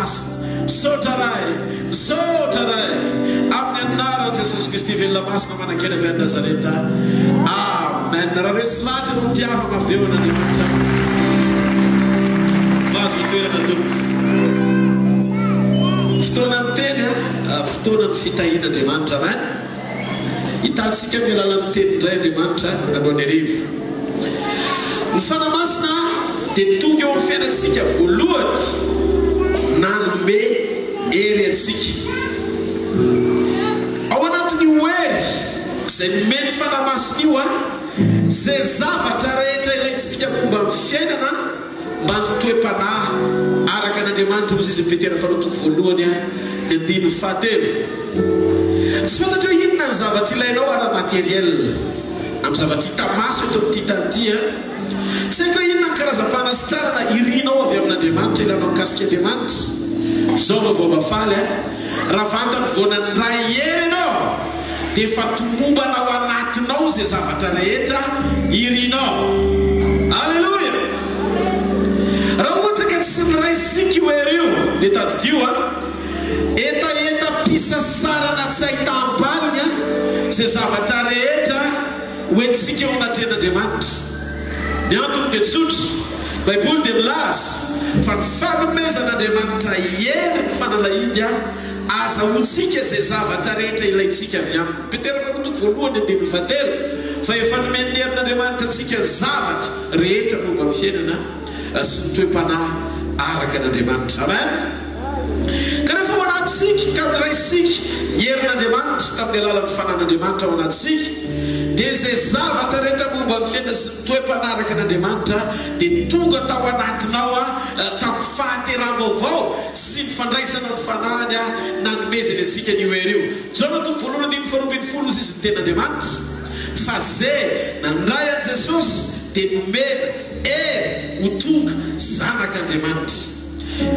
Masina. Misaotra Ray, misaotra Ray, amin'ny anaran'i Jesosy Kristy velona masina manan-kery avy any Nazareta. Amen. Raha resy lahatra no mitiava mafy be ho an'Andriamanitra. Mahazo toerana tompoko. Fotoanan'ny teny, fotoanan'ny fitahian'Andriamanitra. Amen. Hitantsika amin'ny alalan'ny teny indray Andriamanitra androany hariva. Ny Fanahy Masina dia tonga eo amin'ny fiainantsika voalohany nanome hery antsika. Ao anatin'io hery izay nomen'ny Fanahy Masina io, izay zavatra rehetra ilaintsika momba ny fiainana, Mba ny toe-panahy araka an'Andriamanitra, hozy izy ny Petera faharoa toko voalohany ny andininy fahatelo. Tsy fantatro hoe inona ny zavatra ilainao ara-materiel, amin'ny zavatra hita maso eto amin'ity tany ity an. Tsy haiko hoe inona ny karazam-panasitranana irinao avy amin'Andriamanitra, ilanao mikasika Andriamanitra. Izao vaovao mahafaly an, raha vantany vao nandray hery ianao, dia efa tomombana ao anatinao izay zavatra rehetra irinao. Aleloia! Raha ohatra ka tsy niraisintsika io hery io, dia tadidio an, hetahetam-pisasarana tsy ahitam-baliny an, izay zavatra rehetra ho entintsika eo anatrehan'Andriamanitra. Ny antony dia tsotra, Baiboly dia milaza fa ny fanomezan'Andriamanitra hery ny fanalahidy an, Azahoantsika izay zavatra rehetra ilaintsika avy aminy. Petera faharoa toko voalohany andininy fahatelo, Fa efa nomen'ny herin'Andriamanitra antsika ny zavatra rehetra momba ny fiainana sy ny toe-panahy araka an'Andriamanitra. Amen! Ka rehefa ao anatintsika, ka noraisintsika ny herin'Andriamanitra tamin'ny alalan'ny fanan'Andriamanitra ao anatintsika, dia izay zavatra rehetra momba ny fiainana sy ny toe-panahy araka an'Andriamanitra dia tonga tao anatinao tamin'ny fahateraham-baovao sy ny fandraisana ny Fanahiny nanomezany antsika an'io hery io. Jaona toko voalohany andininy faharoa 12 hozy izy ny tenin'Andriamanitra fa ze nandray an'i Jesosy dia nomena hery ho tonga zanak'Andriamanitra.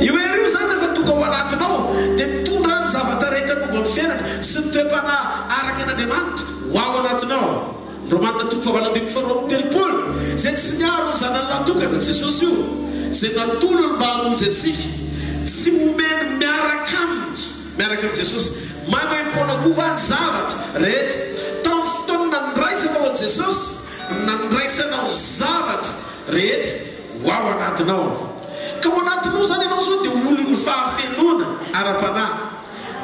Io hery io izany rehefa tonga ao anatinao dia mitondra ny zavatra rehetra momba ny fiainana sy ny toe-panahy araka an'Andriamanitra ho ao anatinao. Romana toko fahavalo 32, Izay tsy niaro ny Zanany lahy tokana, Jesosy io, izay natolony mba hamonjy antsika, tsy homeny miaraka aminy, miaraka amin'i Jesosy, maimaimpoana koa va ny zavatra rehetra? Tamin'ny fotoana nandraisanao an'i Jesosy no nandraisanao ny zavatra rehetra ho ao anatinao. Ka ao anatinao izany ianao izao dia olon'ny fahafenoana ara-panahy.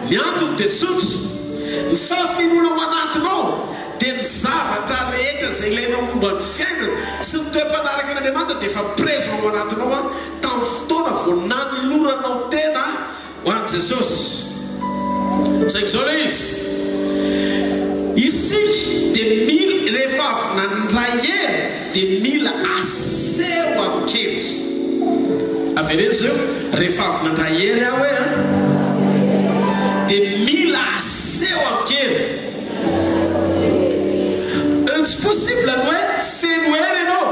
Ny antony dia tsotra, ny fahafenoana ao anatinao dia ny zavatra rehetra izay ilainao momba ny fiainana sy ny toe-panaraka an'Andriamanitra dia efa présent ao anatinao tamin'ny fotoana vao nanoloranao tena ho an'i Jesosy. Saingy izao ilay izy, isika dia mila, rehefa avy nandray hery dia mila aseho amin-kery. Avereno izay eo, rehefa avy nandray hery aho hoe an, dia mila aseho amin-kery. Tsy possible ny hoe feno hery ianao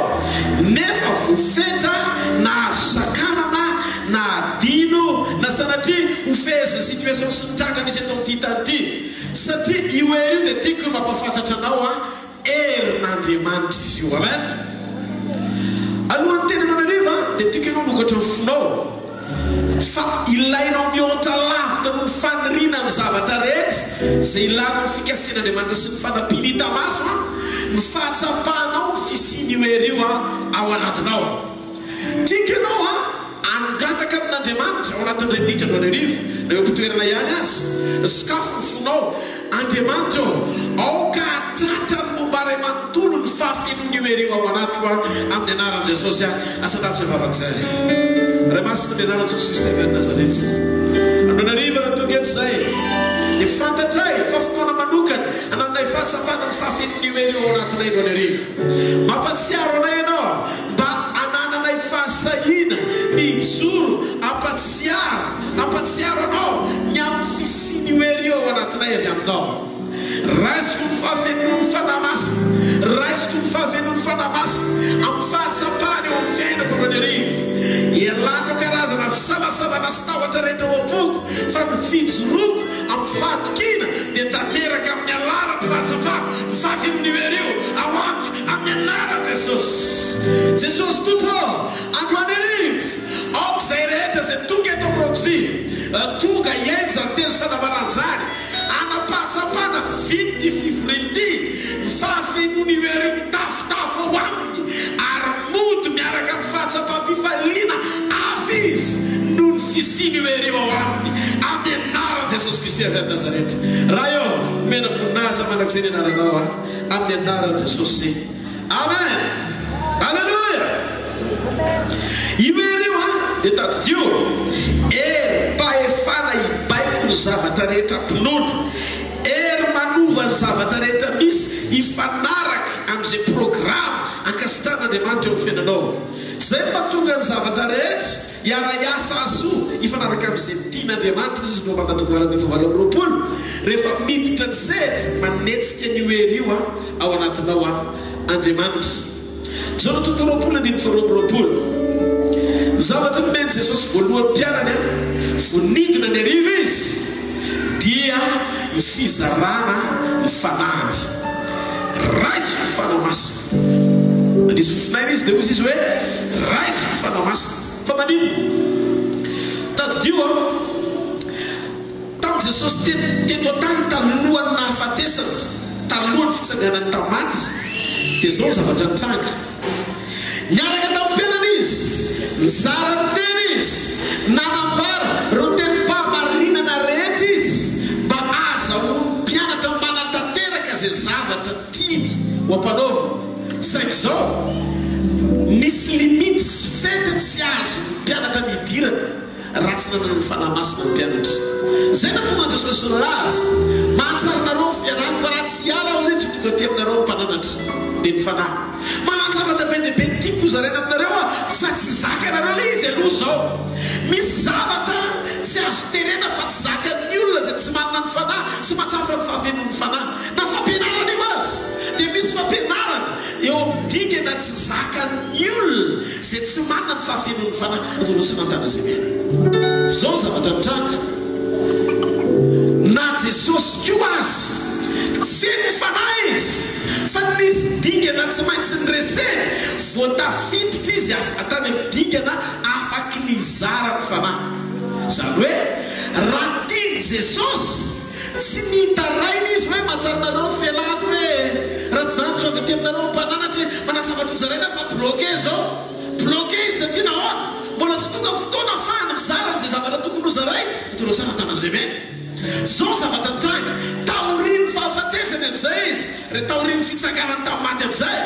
nefa voafetra na azo sakanana na adino na sanatria ho fehezin'ny situation sy ny tranga misy eto amin'ity tany ity. Satria io hery io dia tiako ny mampahafantatra anao an, Herin'Andriamanitra izy io. Amen. Alohan'ny teny manariva dia tiako ianao hanokatra ny fonao fa ilainao mihoatra lavitra noho ny faniriana ny zavatra rehetra izay ilanao ny fikasian'Andriamanitra sy ny fanampiany hita maso ny fahatsapanao ny fisian'io hery io ao anatinao. Tiako ianao an, hangataka amin'Andriamanitra ao anatin'indray minitra androany hariva, na eo am-pitoerana ihany aza. Sokafy ny fonao. Andriamanitra ô, aoka hahatratra ny momba ahy manontolo ny fahafenoan'io hery io ao anatiko an, amin'ny anaran'i Jesosy an. Asandrato izay vavaka izay. Ray Masina, amin'ny anaran'i Jesosy Kristy avy any Nazareth. Androany hariva raha tonga eto izay, dia fantatray fa fotoana manokana anananay fahatsapana ny fahafenoan'io hery io ao anatinay androany hariva. Mampatsiaro anay Ianao. Mba hanananay fahasahiana ny hijoro hampatsiaro, hampatsiaro Anao ny amin'ny fisian'io hery io ao anatinay avy Aminao. Raisiko ny fahafenoan'ny Fanahy Masina, raisiko ny fahafenoan'ny Fanahy Masina amin'ny fahatsapana eo amin'ny fiainako androany hariva. Ialako karazana fisalasalana sy tahotra rehetra ao am-poko fa ny fijoroako amin'ny fahatokiana dia tanteraka amin'ny alalan'ny fahatsapako ny fahafenoan'io hery io ao amiko. Amin'ny anaran'i Jesosy. Jesosy Tompo ô, androany hariva, aoka. Aoka izay rehetra izay tonga eto amin'ny Roxy, tonga hihaino izany teny sy fanambarana izany, hanam-pahatsapana vita ity fivoriana ity, ny fahafenoan'io hery io mitafotafo ao aminy, ary mody miaraka amin'ny fahatsapam-pifaliana hafa izy noho ny fisian'io hery io ao aminy, amin'ny anaran'i Jesosy Kristy avy any Nazareta. Ray ô, omena voninahitra mandrakizay ny anaranao aho, amin'ny anaran'i Jesosy. Amen! Aleloia! Io hery io an, dia tadidio, herim-pahefana hibaiko ny zavatra rehetra am-pinoana, hery manova ny zavatra rehetra misy hifanaraka amin'izay programa ankasitrahan'Andriamanitra eo amin'ny fiainanao. Izay no mahatonga ny zavatra rehetra Hiara-hiasa hahasoa hifanaraka amin'izay tian'Andriamanitra, hoy izy Romana toko 28, rehefa miditra ny sehatra, manetsika an'io hery io ao anatinao Andriamanitra. Jaona toko faharoapolo andininy faharoa amby roapolo. Ny zavatra nomen'i Jesosy voalohany mpianany vao nidina ny hariva Izy dia ny fizarana ny fanahiny. Raiso ny Fanahy Masina. Nanisy fofonaina izy dia hoy izy hoe, Raiso ny Fanahy Masina. Fa maninona? Tadidio an, tamin'i Jesosy teto an-tany talohan'ny nahafatesany, talohan'ny fitsanganany tamin'ny maty, dia izao ny zavatra nitranga. Niaraka tamin'ny mpianany Izy, nizara ny teny Izy, nanambara ireo tenim-pahamarinana rehetra Izy mba hahazahoan'ny mpianatra manatanteraka izay zavatra tiany ho ampanaovina. Saingy izao, nisy limite sy fetra tsy azon'ny mpianatra nidirana raha tsy nanana ny Fanahy Masina ny mpianatra. Izay nahatonga an'i Jesosy nilaza, Mahatsara anareo ny fiarahako, fa raha tsy hiala Aho izay tsy ho tonga aty aminareo ny Mpananatra, dia ny Fanahy. Manan-javatra be dia be tiako hozaraina aminareo Aho, fa tsy zakanareo ilay izy aloha izao. Misy zavatra tsy azo terena fa tsy zakan'ny olona izay tsy manana ny Fanahy sy mahatsapa ny fahafenoan'ny Fanahy. Na fampianarana io aza dia misy fampianarana eo amin'ny dingana tsy zakan'ny olona izay tsy manana ny fahafenoan'ny fanahy. Aza loatra nantana izay miaina. F'izao ny zavatra nitranga, na Jesosy koa aza feno ny fanahy izy fa nisy dingana tsy maintsy nireseny vao tafiditra izy tany amin'ny dingana afaky nizara ny fanahy. Izany hoe raha tian'i Jesosy Tsy nitaraina izy hoe mahatsara nareo ny fialako hoe raha tsy zany tsy ho avy aty aminareo ny mpananatra hoe manan-javatra ho zaraina fa bloqué zao. Bloqué izy satria nahoana? Mbola tsy tonga ny fotoana ahafahany mizara an'izay zavatra tokony ho zarainy. Hitondrao tsara ny tanana amen. Zao ny zavatra nitranga, taorian'ny fahafatesany amin'izay izy, re taorian'ny fitsanganany tamin'ny maty amin'izay,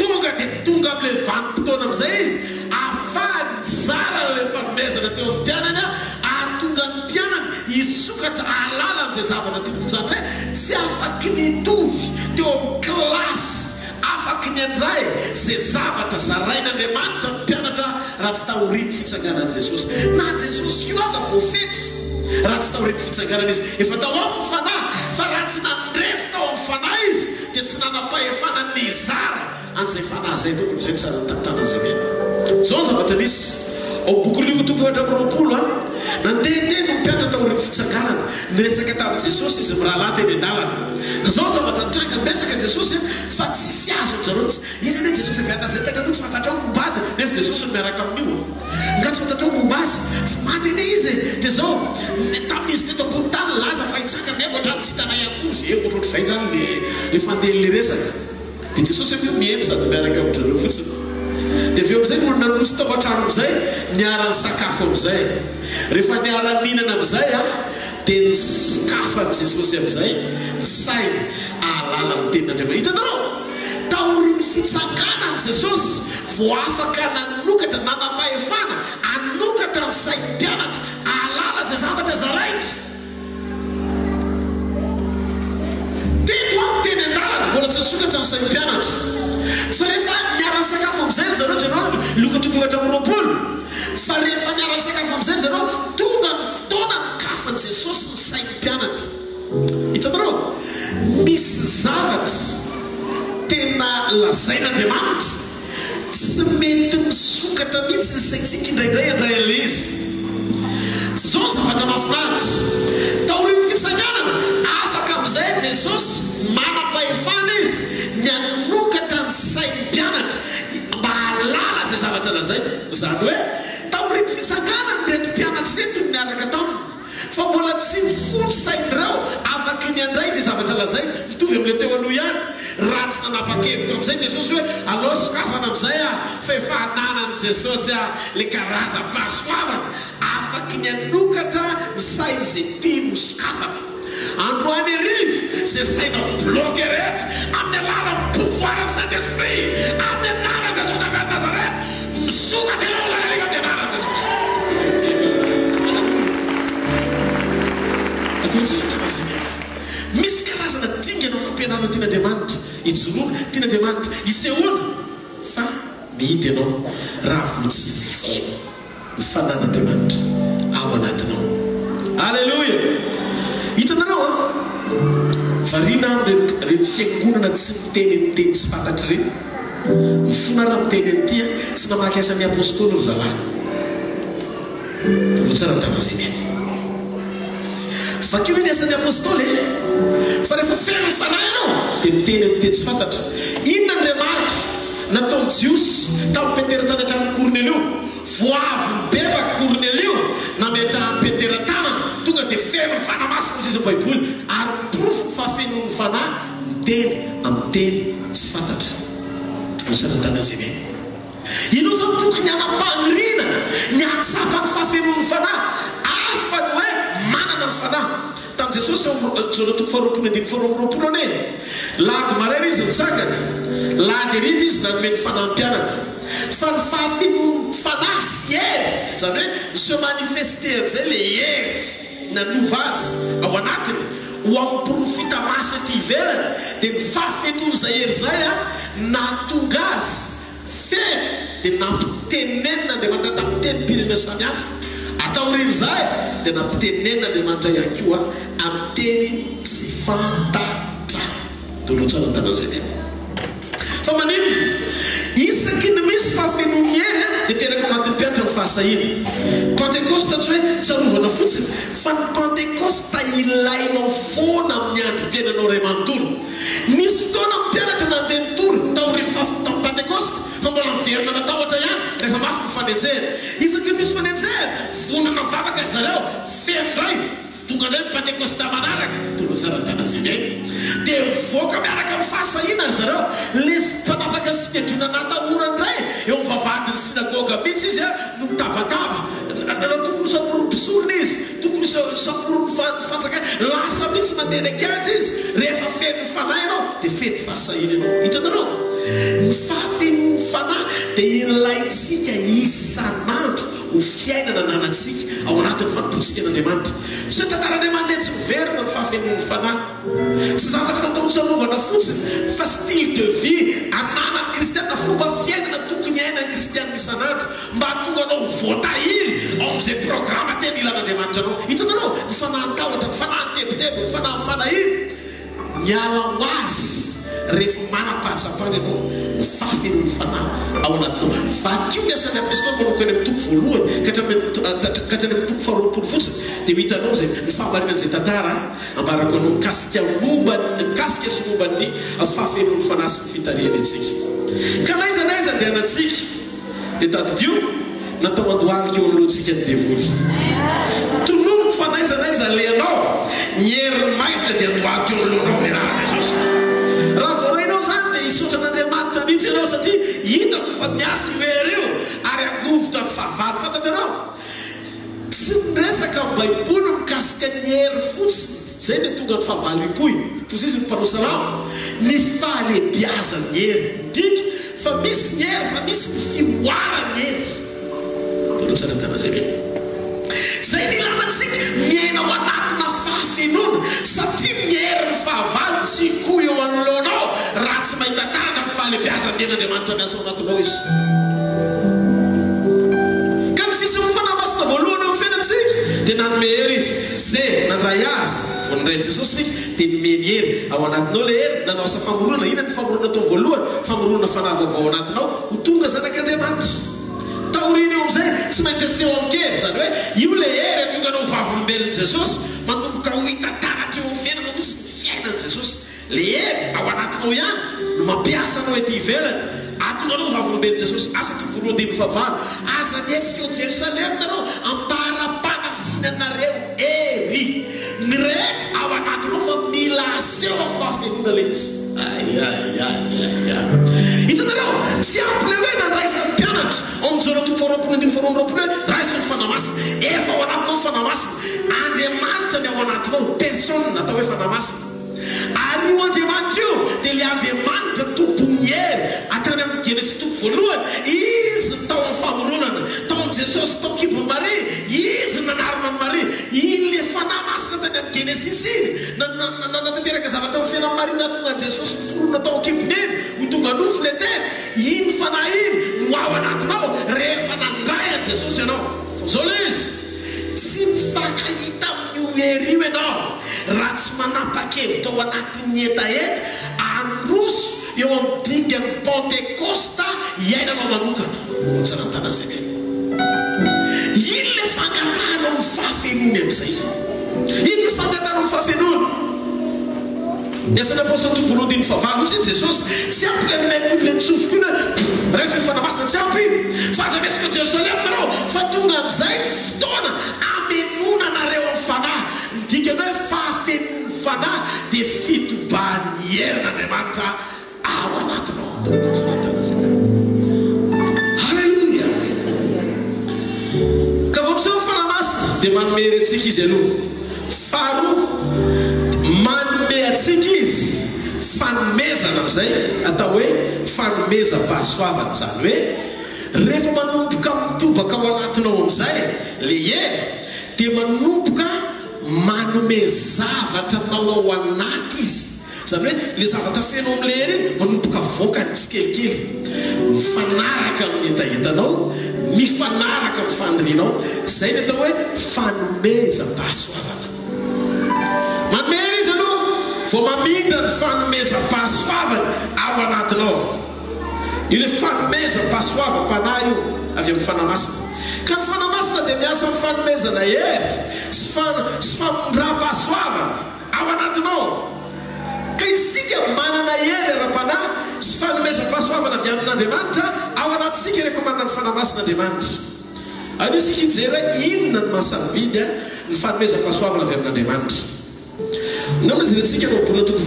Tonga dia tonga amin'ilay vanim-potoana amin'izay izy, ahafahany mizara ilay fanomezana teo amin'ny mpianany, hahatonga ny mpianany hisokatra hahalala an'izay zavatra tiany ho Izany hoe tsy afaky ny hitovy teo amin'ny kilasy afaky ny handray izay zavatra zarain'Andriamanitra ny mpianatra raha tsy taorian'ny fitsanganan'i Jesosy. Na Jesosy koa aza voafetra raha tsy taorian'ny fitsanganana izy. Efa tao aminy ny Fanahy, fa raha tsy nandresy tao amin'ny Fanahy izy, dia tsy nanam-pahefana ny hizara an'izay fanahy izay tokony izay tsara ny tantanana izay mena. Izao ny zavatra nisy ao boky Lioka toko faha 24 a. Nandeha teny ny mpianatra taorian'ny fitsanganana, niresaka tamin'i Jesosy izy mirahalahy teny an-dalana. Ka izao ny zavatra nitranga, niresaka Jesosy fa tsisy azon-dry zareo mihitsy. Iza anie Jesosy avy any Nazareta ka aloha tsy fantatrao ny momba azy, nefa Jesosy no miaraka amin'io. Nga tsy fantatrao momba azy? Fa maty anie izy e! Dia zao, tamin'izy teto ambony tany nilaza fa hitsangana nefa ohatrany tsy hitanay akory ze, ohatrohatr'izay zany le le fandehan'le resaka. Dia Jesosy avy eo mihaino sady miaraka amin-dry zareo fotsiny. Dia avy eo amin'izay nony nandroso tao an-trano amin'izay, niara-nisakafo amin'izay. Rehefa niara-nihinana amin'izay an, dia nosokafan'i Jesosy amin'izay ny sainy hahalala ny tenin'Andriamanitra. Hitanareo? Taorian'ny fitsanganan'i Jesosy vao afaka nanokatra, nanam-pahefana hanokatra ny sain'ny mpianatra hahalala izay zavatra zarainy. Teto aho teny an-dalana, mbola tsy nisokatra ny sain'ny mpianatra. Fa rehefa niara-nisakafo amin'izay ry zareo, jereo ny Lioka toko 24, fa rehefa niara-nisakafo amin'izay ry zareo, tonga ny fotoana nikafan'i Jesosy ny sain'ny mpianatra. Hitanareo? Misy zavatra tena lazain'Andriamanitra tsy mety misokatra mihitsy ny saintsika indraindray handray an'ilay izy. F'izao ny zavatra mahafinaritra, taorian'ny fitsanganana, afaka amin'izay Jesosy, manam-pahefana Izy ny hanokatra ny sain'ny mpianatra mba hahalala izay zavatra lazainy. Izany hoe, taorian'ny fitsanganana. nitsanganany ireto mpianatra ireto no niaraka taminy, fa mbola tsy nifoha ny sain'ireo afaky ny handray izay zavatra lazainy, mitovy amin'ilay teo aloha ihany, raha tsy nanapa-kevitra amin'izay Jesosy hoe aleo sokafana amin'izay aho fa efa ananan'i Jesosy aho ilay karazam-pahasoavana afaky ny hanokatra ny sain'izay tiany hosokafana. Androany hariva izay saina bloqué rehetra amin'ny alalan'ny pouvoir ny Saint Esprit amin'ny anaran'i Jesosy avy any Nazareth misokatra ianao lalalika amin'ny anaran'i Jesosy. Misy karazana dingana fampianarana tian'Andriamanitra ijoroana, tian'Andriamanitra isehoana fa mihidy ianao raha vao tsy feno. Ny fanan'Andriamanitra ao anatinao. Aleloia! Hitanareo an? Variana aho amin'ireny ireny fiangonana tsy miteny ny teny tsy fantatra ireny. Mifona raha miteny an'ity aho, tsy namaky asan'ny Apostoly ry zalahy. Vaovao tsara ny tavazeny e. Vakio ny asan'ny Apostoly e. Fa rehefa feno ny Fanahy ianao dia miteny amin'ny teny tsy fantatra. Inona ny remarque nataon'ny Jiosy tamin'i Petera tany an-tranon'i Kornelio? Vao avy nibebaka Kornelio, nametrahan'i Petera tanana, tonga dia feno ny Fanahy Masina hoy sisa ny Baiboly, ary ny porofon'ny fahafenoan'ny Fanahy, miteny amin'ny teny tsy fantatra. Misaotra an'i Dada Zéné. Ianao izany tokony hanam-paniriana ny hahatsapa ny fahafenoan'ny Fanahy, hafa ny hoe manana ny Fanahy. Tamin'i Jesosy eo amin'ny Jaona toko faharoapolo andininy faharoa amby roapolo anie, lahady maraina izy nitsangana, lahady hariva izy nanome ny Fanahy ny mpianatra. Fa ny fahafenoan'ny Fanahy sy hery, izany hoe mi-se manifester amin'izay ilay hery nanova azy ao anatiny ho amin'ny porofo hita maso ety ivelany, dia ny fahafenoan'izay hery izay nahatonga azy Feno dia nampitenenin'Andriamanitra tamin'ny tenim-pirenena samihafa. Ary taorian'izay dia nampitenenin'Andriamanitra ihany koa amin'ny teny tsy fantatra. Dolo tsara ny tanan'izay mino. Fa maninona? Isaky ny misy fahafenoan'ny hery dia teraka ao anatin'ny mpianatra ny fahasahiana. Pantekosta tsy hoe tsarovana fotsiny fa ny Pantekosta ilainao foana amin'ny androm-piainanao iray manontolo. Nisy fotoana ny mpianatra nandeha nitory taorian'ny fahafonotan'ny Pantekosta, fa mbola niverina natahotra ihany rehefa mafy ny fanenjehana. Isaky ny misy fanenjehana, vonona mivavaka ry zareo, feno indray, tonga indray ny Pantekosta manaraka, tonga tsara ny Tanazene. Dia mivoaka miaraka amin'ny fahasahiana ry zareo. Ilay mpanapaka ny Synedriona natahorany indray, eo amin'ny vavahadin'ny synagoga mihitsy izy no mitabataba. Raha tokony ho samborin'ny mpisorona izy, tokony ho samborin'ny fanjakana. Lasa mihitsy mandeha any an-kianja izy. Rehefa feno ny Fanahy ianao, dia feno fahasahiana ianao. Hitanareo? Ny fahafenoan'ny Fanahy dia ilaintsika isan'andro ho fiainana ananantsika ao anatin'ny fanompoantsika an'Andriamanitra. Tsy hoe tantaran'Andriamanitra tsy miverina ny fahafenoan'ny Fanahy. Tsy zavatra natao hotsarovana fotsiny fa style de vie ananan'ny kristiana, fomba fiainana tokony hiainan'ny kristiana isan'andro. Mba hahatonga anao ho voatahiry ao amin'izay programa tena ilan'Andriamanitra anao. Hitanareo? Ny fanahin-tahotra, ny fanahin-tebiteby, ny fanahin'ny fanahiana, miala ho azy rehefa manam-pahatsapana ianao ny fahafenoan'ny Fanahy ao anatinao. Vakio ny Asan'ny Apostoly manomboka any amin'ny toko voalohany ka hatramin'ny ka hatrany amin'ny toko faharoapolo fotsiny dia ho hitanao izay ny fahamarinan'izay tantara ambarako anao mikasika momba ny mikasika sy momba ny fahafenoan'ny Fanahy sy ny fitarihany antsika. Ka n'aiza n'aiza andehanantsika. Dia tadidio, natao handohalika eo anoloantsika ny devoly. Tononiko fa n'aiza n'aiza alehanao, ny herin'ny maizina dia handohalika eo anoloanao amin'ny anaran'i Jesosy. Raha voarainao izany dia hisaotra an'Andriamanitra mihitsy ianao satria hitako fa miasa io hery io ary hangovitra ny fahavalo. Fantatrareo? Tsy miresaka ny Baiboly mikasika ny hery fotsiny, izay no tonga ny fahavalo hikoy, toy izay ny mpanao salamo, ny fahalehibiazan'ny hery. Midika fa misy ny hery fa misy ny fihoaran'ny hery. Taloha tsara tana izay ve? Izay no ilana antsika miaina ao anatina fahafenoana satria ny herin'ny fahavalo tsy hikoy eo anoloanao raha tsy mahita taratra ny fahalehibiazan'ny herin'Andriamanitra miasa ao anatinao izy. Ka ny fisehoan'ny Fanahy Masina voalohany eo amin'ny fiainantsika dia nanome hery Izy. Ze nandray Azy, vao nandray an'i Jesosy isika, dia nomeny hery. Ao anatinao ilay hery, nanao asa famoronana. Inona no famoronana atao voalohany? Famoronana fanahy vaovao ao anatinao ho tonga zanak'Andriamanitra. Taorian'io amin'izay, tsy maintsy aseho amin-kery, izany hoe io ilay hery hahatonga anao ho vavolombelon'i Jesosy, manomboka ho hita taratra eo amin'ny fiainanao mihitsy ny fiainan'i Jesosy. Ilay hery ao anatinao ihany no mampiasa anao ety ivelany. Hahatonga anao ho vavolombelon'i Jesosy. Asa toko voalohany andininy fahavalo. Aza mihetsika eo Jerosalema nareo ambara-panafinanareo hery. Ny rehetra ao anatinao fa mila aseho amin'ny fahafenoana ilay izy. Ay ay ay ay ay. Hitanareo, tsy ampy ilay hoe nandraisan'ny mpianatra ao amin'ny Jaona toko faharoapolo andininy faharoa amby roapolo hoe raiso ny Fanahy Masina. Efa ao anatinao ny Fanahy Masina. Andriamanitra ny ao anatinao, personne atao hoe Fanahy Masina. Ary io Andriamanitra io dia ilay Andriamanitra Tompon'ny hery hatrany amin'ny Genesisy toko voalohany, Izy no tao amin'ny famoronana, tao amin'i Jesosy tao an-kibon'i Maria, Izy no nanarona an'i Maria, iny ilay Fanahy Masina tany amin'ny Genesisy iny, nanatanteraka zavatra amin'ny fiainan'i Maria nahatonga an'i Jesosy noforonina tao an-kibony iny ho tonga nofo ilay Teny, iny Fanahy iny no ao anatinao rehefa nandray an'i Jesosy ianao. Fa izao ilay izy. Tsy mifankahita amin'io hery io ianao raha tsy manapa-kevitra ao anatin'ny hetaheta handroso eo amin'ny dingan'ny Pantekosta iainanao manokana. Rotsana ny tanana izay mihaino. Iny ilay fangatahanao ny fahafenoany amin'izay. Iny ny fangatahanao ny fahafenoany. Ny Asan'ny Apôstôly toko voalohany andininy fahavalo, hoy Jesosy, Tsy ampy ilay mihaino ilay nitsofiko iny hoe, Raiso ny Fanahy Masina, tsy ampy iny, fa aza mihetsika ao Jerosalema nareo, fa tonga amin'izay ny fotoana hamenoana anareo amin'ny Fanahy. Ny dikany hoe fahafenoan'ny Fanahy dia fitobahan'ny herin'Andriamanitra ao anatinao. Haleloia! Ka vao miseho ny Fanahy Masina dia manome hery antsika Izy aloha. Faharoa, manome antsika Izy fanomezana amin'izay atao hoe fanomezam-pahasoavana. Izany hoe rehefa manomboka mitobaka ao anatinao amin'izay ilay hery dia manomboka manome zavatra anao ao anaty Izy. Izany hoe ilay zavatra feno ao amin'ilay hery iny manomboka avoakany tsikelikely, mifanaraka amin'ny hetahetanao, mifanaraka amin'ny fanirianao. Izay ny atao hoe fanomezam-pahasoavana. Manome hery izy aloha vao mamindra ny fanomezam-pahasoavany ao anatinao. Io ilay fanomezam-pahasoavam-panahy io avy amin'ny Fanahy Masina. Ka ny Fanahy Masina dia miasa amin'ny fanomezana hery sy famindram-pahasoavana. Ao anatinao. Ka isika manana hery ara-panahy sy fanomezam-pahasoavana avy amin'Andriamanitra ao anatintsika rehefa manana ny Fanahy Masina Andriamanitra. Aleo isika hijery hoe inona no maha-sarobidy ny fanomezam-pahasoavana avy amin'Andriamanitra. Nahoana jerentsika ny Ohabolana toko 18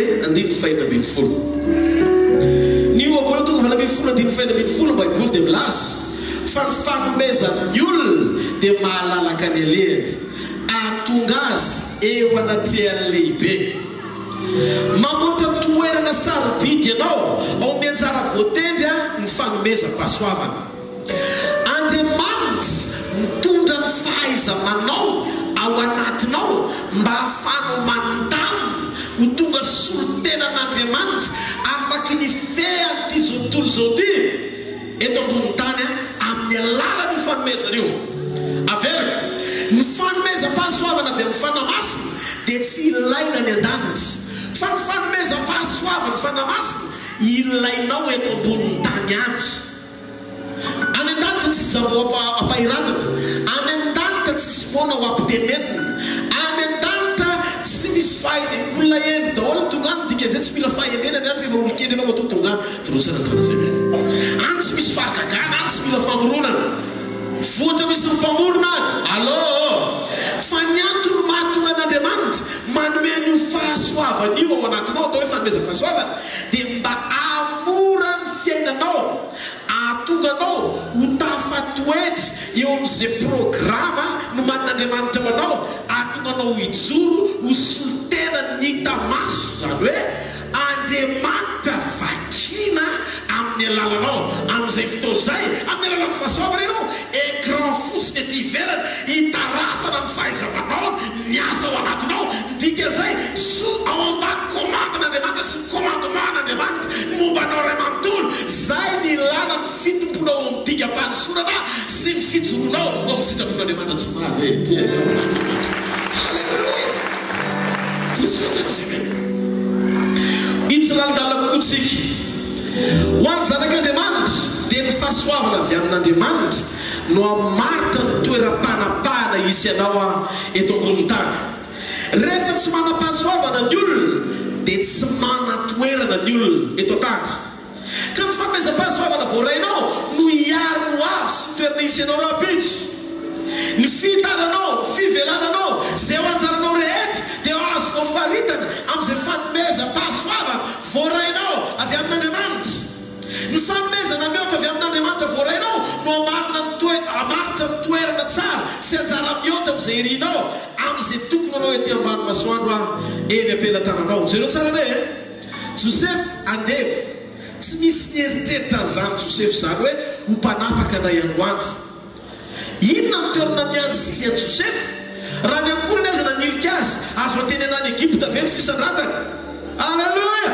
e, andininy faha-16. Ny Ohabolana toko 18 andininy faha-16 ny Baiboly dia milaza fa ny fanomezan'ny olona dia mahalalaka ny alehany. Hahatonga azy eo anatrehan'ny lehibe. Mamboatra toerana sarobidy anao ao amin'ny anjara voatendry ny fanomezam-pahasoavana. Andriamanitra mitondra ny fahaiza-manao ao anatinao mba hahafahanao mandamina ho tonga solontenan'Andriamanitra afaky ny fean'ity izao tontolo izao ity. Eto ambonin'ny tany amin'ny alalan'io fanomezana io. Averiko, ny fanomezam-pahasoavana avy amin'ny Fanahy Masina dia tsy ilaina any an-danitra, fa ny fanomezam-pahasoavan'ny Fanahy Masina ilainao eto ambonin'ny tany ihany. Any an-danitra tsisy jamba ho ampahiratana, any an-danitra tsisy moana ho ampitenenina, any an-danitra tsy misy fahe, olona hendry daholo no tonga any, dikan'izay tsy mila fahendrena ny any fa efa olon-kendry ianao matoa tonga any. Torosaina ny taona izay miaina. Any tsy misy fahagagana, any tsy mila famoronana. Voatra misy ny mpamorona any. Allo! Fa ny antony mahatonga an'Andriamanitra manome an'io fahasoavana io ao anatinao, atao hoe fanomezam-pahasoavana, dia mba hahamora ny fiainanao, hahatonga anao ho tafatoetra eo amin'izay programa nomanin'Andriamanitra ho anao, hahatonga anao hijoro ho solontenan'ny hita maso, izany hoe, Andriamanitra vakiana amin'ny alalanao. Amin'izay fotoana izay, amin'ny alalan'ny fahasoavana ianao, écran fotsiny ety ivelany, hitarafana ny fahaiza-manao miasa ao anatinao. Ny dikan'izay, sous, ao ambany commande-n'Andriamanitra sy ny commandement-n'Andriamanitra ny momba anao iray manontolo. Izay ny ilàna ny fitomboanao ao amin'ny dingam-pahadisorana sy ny fijoroanao ao amin'ny sitrapon'Andriamanitra tsy mahare ety ao an'Andriamanitra. Haleloia! Fotsiny ao tena izay mino. Hiditra lalindalina kokoa isika. Ho an'ny zanak'Andriamanitra, dia ny fahasoavana avy amin'Andriamanitra no hamaritra ny toeram-panapahana hisy anao eto ambonin'ny tany. Rehefa tsy manam-pahasoavana ny olona, dia tsy manan-toerana ny olona eto an-tany. Ka ny. fanomezam-pahasoavana voarainao no hiaro ny hoavy sy ny toerana hisy anao rahampitso. Ny fihitananao, ny fivelaranao, izay ho anjaranao rehetra dia azonao faritana amin'izay fanomezam-pahasoavana voarainao avy amin'Andriamanitra. Ny fanomezana mihoatra avy amin'Andriamanitra voarainao no hamarina ny toe, hamaritra ny toerana tsara sy anjara mihoatra amin'izay irinao, amin'izay tokony hanao ety ambany masoandro aho eny am-pelatananao. Jereo tsara indray e! Josefa andevo. Tsy nisy nieritreritra an'izany Josefa izany hoe ho mpanapaka indray andro any. Inona no toerana miandry sisa an'i Josefa? Raha ny ankohonany aza nanilika azy, azo antenena any Egypta ve ny fisandratany? Aleloia!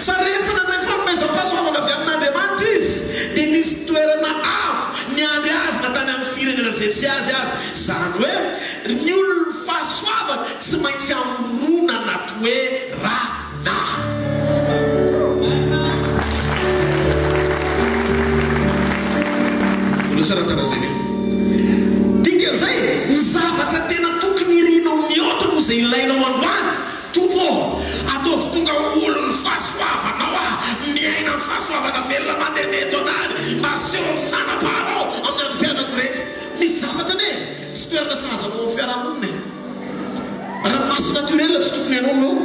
Fa rehefa nandray fanomezam-pahasoavana avy amin'Andriamanitra izy, dia nisy toerana avo niandry azy na tany amin'ny firenena izay tsy azy aza. Izany hoe, ny olon'ny fahasoavana tsy maintsy hamoronana toerana. Na. Voalohany tsara tara zay ve? Dikan'izay, ny zavatra tena tokony irinao mihoatra noho izay ilainao androany, Tompo ô, ataovy tonga olon'ny fahasoavanao aho, miaina amin'ny fahasoavana velona mandehandeha eto an-tany, mba aseho ny fanapahanao amin'ny androm-piainako rehetra. Misy zavatra anie tsy toerana sahaza anao amin'ny fiarahamonina e. Ranomaso naturel tsy tokony ianao no eo.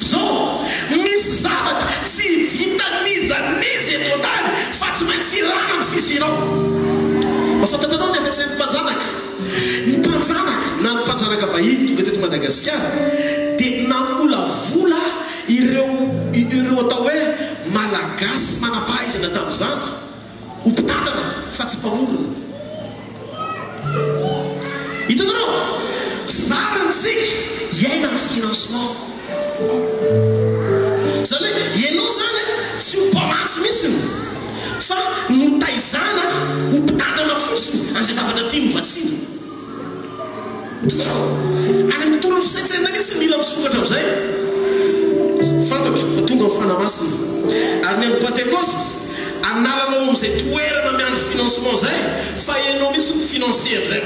Zao, misy zavatra tsy vitan'iza n'iza eto an-tany fa tsy maintsy ilana ny fisianao. Mahafantatra anao ny hafetsen'ny mpanjanaka. Ny mpanjanaka na ny mpanjanaka vahiny tonga teto Madagasikara dia namolavola ireo ireo atao hoe Malagasy manam-pahaizana tamin'izany. Ho mpitantana fa tsy mpamorona. Hitanareo? Zariny tsika hiaina ny financement. Izany hoe ianao izany tsy ho mpamatsy mihitsiny fa notaizana ho mpitantana fotsiny an'izay zavatra tiany ho vatsiana. Hitanareo? Any amin'ny tontolon'ny fisaintsainana mihitsy mila misokatra amin'izay. Fantatro fa tonga ny Fanahy Masina. Ary ny andro Pantekosta, Analanao amin'izay toerana miandry financement izay fa ianao mihitsy no financier amin'izay.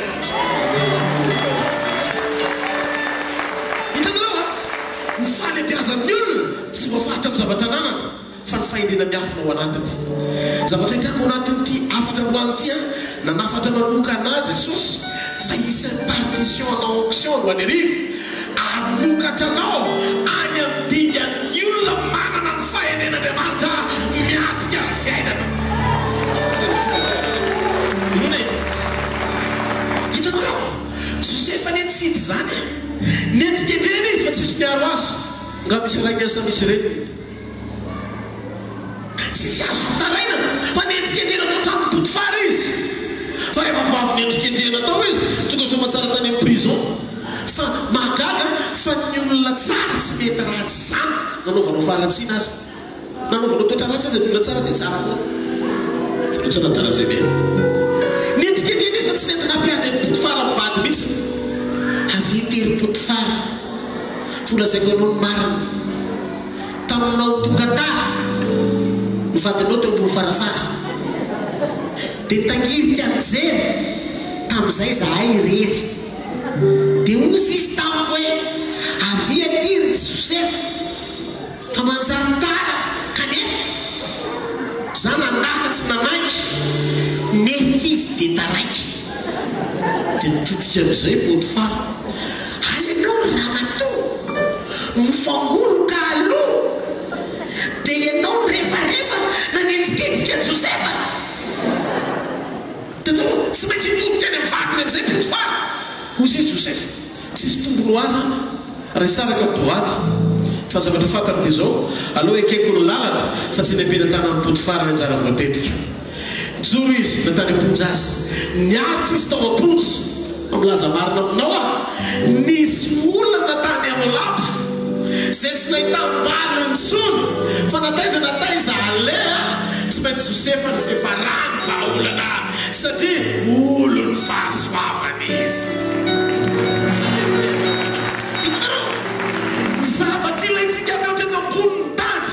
Hitanareo a! Ny fahalebiazan'ny olona tsy voafaritra amin'ny zavatra ananany fa ny fahendrena miafina ao anatiny. Zavatra hitranga ao anatin'ity hafatra androany ity an, nanafatra manokana ahy Jesosy fa hisy impartition ana onction androany hariva. Hanokatra anao any amin'ny dingan'ny olona manana ny fahendren'Andriamanitra miatrika ny fiainana. Inona e? Hitanareo? Josefa anie tsy hita izany e! Nentin-kendrena izy fa tsisy niaro azy. Nga misy ray miasa misy reniny? Tsisy azo nitarainana fa nendrikendrehana tao an-tranon'i Potifara izy. Fa rehefa vao avy nendrikendrehana tao izy, tonga soamatsara tany amin'ny prison. Fa mahagaga fa ny olona tsara tsy mety ratsy izany nanaovanao faharatsiana aza. Nanaovanao toetra ratsy aza ny olona tsara dia tsara foana. Ohatran'ny adala zay be. Nendrikendrehana izy fa tsy nety nampiady an'i Potifara mivady mihitsy. Avia tery Potifara, holazaiko anao ny marina. Taminao tonga tara, ny vadinao teo ambony farafara. Dia tangirika nijery, tamin'izay izahay irery. Dia hozy izy tamiko hoe, Avia aty ry Josefa, fa manjary tara kanefa. Za nandà fa tsy nanaiky, nefa izy dia taraiky. Dia nitodika amin'izay Potifara. Hay ianao ry ramatoa no fangoloka aloha dia ianao nirefarefa nanendrikendrika an'i Josefa. Dia tonga, tsy maintsy hitodika any amin'ny vadiny amin'izay Potifara. Hoy izy Josefa, Tsisy tombony ho ahy izany raha hisaraka ny mpivady. Fa ny zavatra fantany dia izao, aleo ekeko ny lalana fa tsy eny am-pelatanan'i Potifara ny anjara voatendriko. Nijoro izy na tany am-ponja aza. Niaritra izy tao am-ponja. Fa milaza marina aminao aho, nisy olana tany amin'ny lapa izay tsy nahitam-baliny intsony, fa na taiza na taiza aleha, tsy maintsy Josefa no fiafarany vahaolana, satria olon'ny fahasoavana izy. Hitanareo? Ny zavatra ilaintsika mihoatra eto ambonin'ny tany.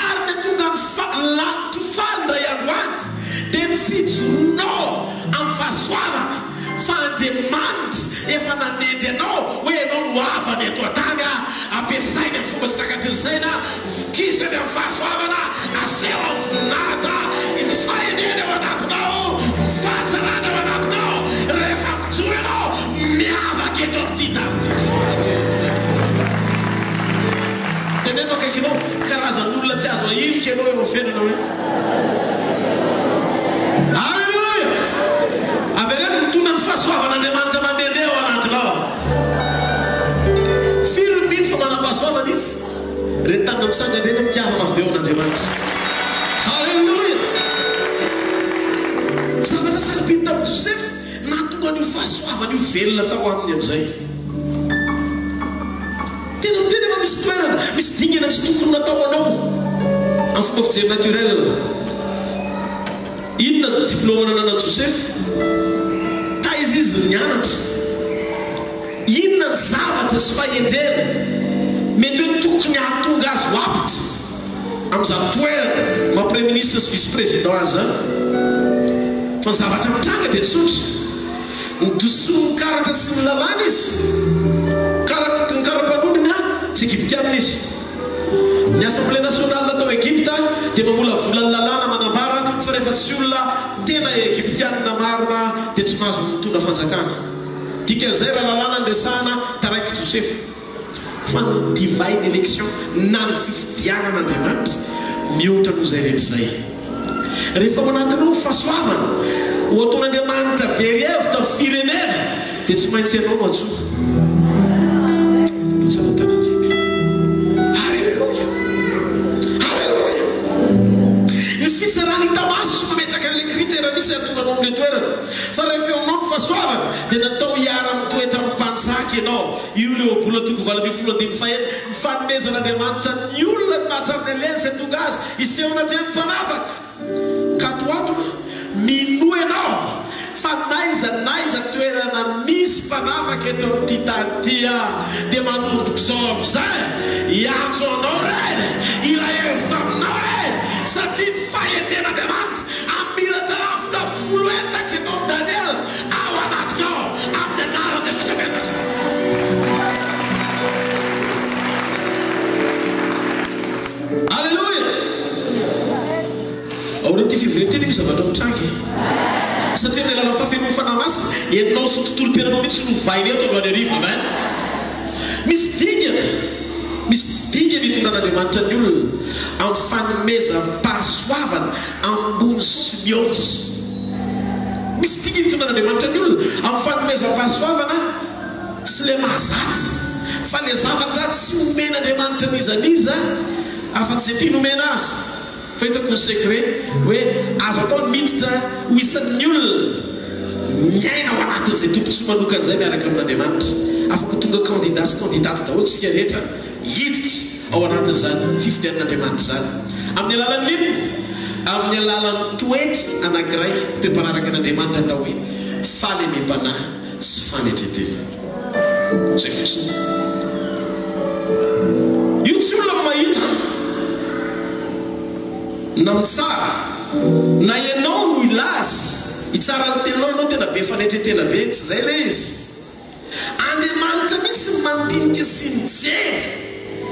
Ary ny tonga ny fa lanitro faly indray andro any dia ny fijoroanao amin'ny fahasoavana fa. Andriamanitra efa nanendry anao hoe ianao no havany eto an-tany, ampiasainy amin'ny fomba tsy takatry ny saina, vokisany amin'ny fahasoavana, aseho amin'ny voninahitra ny fahendrena ao anatinao, ny fahatsarana ao anatinao, rehefa mijoro ianao, miavaka eto amin'ity tany ity. Teneno akaikinao, karazan'olona tsy azo ahilika ianao eo amin'ny fiainana hoe. Aleloia! Avereno mitondra ny fahasoavan'Andriamanitra mandehandeha ao anatinao. Firy ny mino fa manam-pahasoavana izy? Ireny tanana mitsangana ireny mitiava mafy be ho an'Andriamanitra. Aleloia! Zavatra sarobidy tamin'i Josefa nahatonga an'io fahasoavana io velona tao aminy amin'izay. Tena miteny aho fa misy toerana, misy dingana tsy tokony natao anao amin'ny fomba fijery naturel. Inona ny diplôme nananan'i Josefa? Taiza izy no nianatra? Inona ny zavatra sy fahendrena mety hoe tokony hahatonga azy ho apte amin'izany toerana maha Praiminisitra sy Vice-Président azy izany? Fa ny zavatra mitranga dia tsotra. Nodisoin'ny karatra sy ny lalàna izy. Kara, ny kara-panondrony an, tsy Egyptiana izy. Ny Assemblée nationale tao Egypta dia mamolavola ny lalàna manambara fa rehefa tsy olona tena Egyptiana marina dia tsy mahazo mitondra fanjakana. Dikan'izay raha lalàna no resahana, taraiky Josefa. Fa ny divine election na ny fifidianana Andriamanitra mihoatra noho izay rehetra izay. Rehefa ao anatinao ny fahasoavana, ho ataon'Andriamanitra very hevitra ny firenena dia tsy maintsy ianao no antsoina. Lotsaka an-tanan'i Zebina. Aleloia! Aleloia! Ny fitsarana hita maso tsy mametraka an'ilay critère mihitsy hahatonga anao amin'ilay toerana. Fa rehefa eo aminao ny fahasoavana dia natao hiara-mitoetra amin'ny mpanjaka ianao. Io ilay ohabolana toko 18 andininy fahenina, ny fanomezan'Andriamanitra ny olona ny mahatsara ny alehany izay tonga azy hiseho anatrehan'ny mpanapaka. Ka ato ho ato, minoa ianao fa n'aiza n'aiza toerana misy mpanapaka eto amin'ity tany ity dia manomboka izao amin'izay hiantso anao ireny, hila hevitra aminao ireny, satria ny fahendren'Andriamanitra hamiratra lavitra folo heny tahaka izay ataon'i Daniela. Ao anatiny ao, amin'ny anaran'i Jesosy avy any Nazareta. Aleloia! Aorian'ity fivoriana ity anie misy zavatra mitranga e. Satria amin'ny alalan'ny fahafenoan'ny Fanahy Masina, ianao sy ny tontolom-piainanao mihitsy no ovaina eto androany hariva. Amen. Misy dingana, misy dingana itondran'Andriamanitra ny olona amin'ny fanomezam-pahasoavana ambony sy mihoatra. Misy dikany itondran'Andriamanitra ny olona amin'ny fanomezam-pahasoavana tsy ilay mahazatra fa ilay zavatra tsy omen'Andriamanitra n'iza n'iza afa-tsy izay tiany omena azy. Fa hitako ny secret hoe azo atao ny miditra ho isan'ny olona miaina ao anatin'izay tombontsoa manokana izay miaraka amin'Andriamanitra. Afaka ho tonga candidat sy candidate daholo isika rehetra hiditra. ao anatin'izany fifidianan'Andriamanitra izany. Amin'ny alalan'ny inona? Amin'ny alalan'ny toetra anankiray, toe-panaraka an'Andriamanitra atao hoe fahalemem-panahy sy fanetren-tena. Izay fotsiny. Io tsy olona no mahita na mitsara, na ianao no hilaza, hitsara ny tenanao, ianao tena be fanetren-tena be, tsy izay ilay izy. Andriamanitra mihitsy no mandinika sy mijery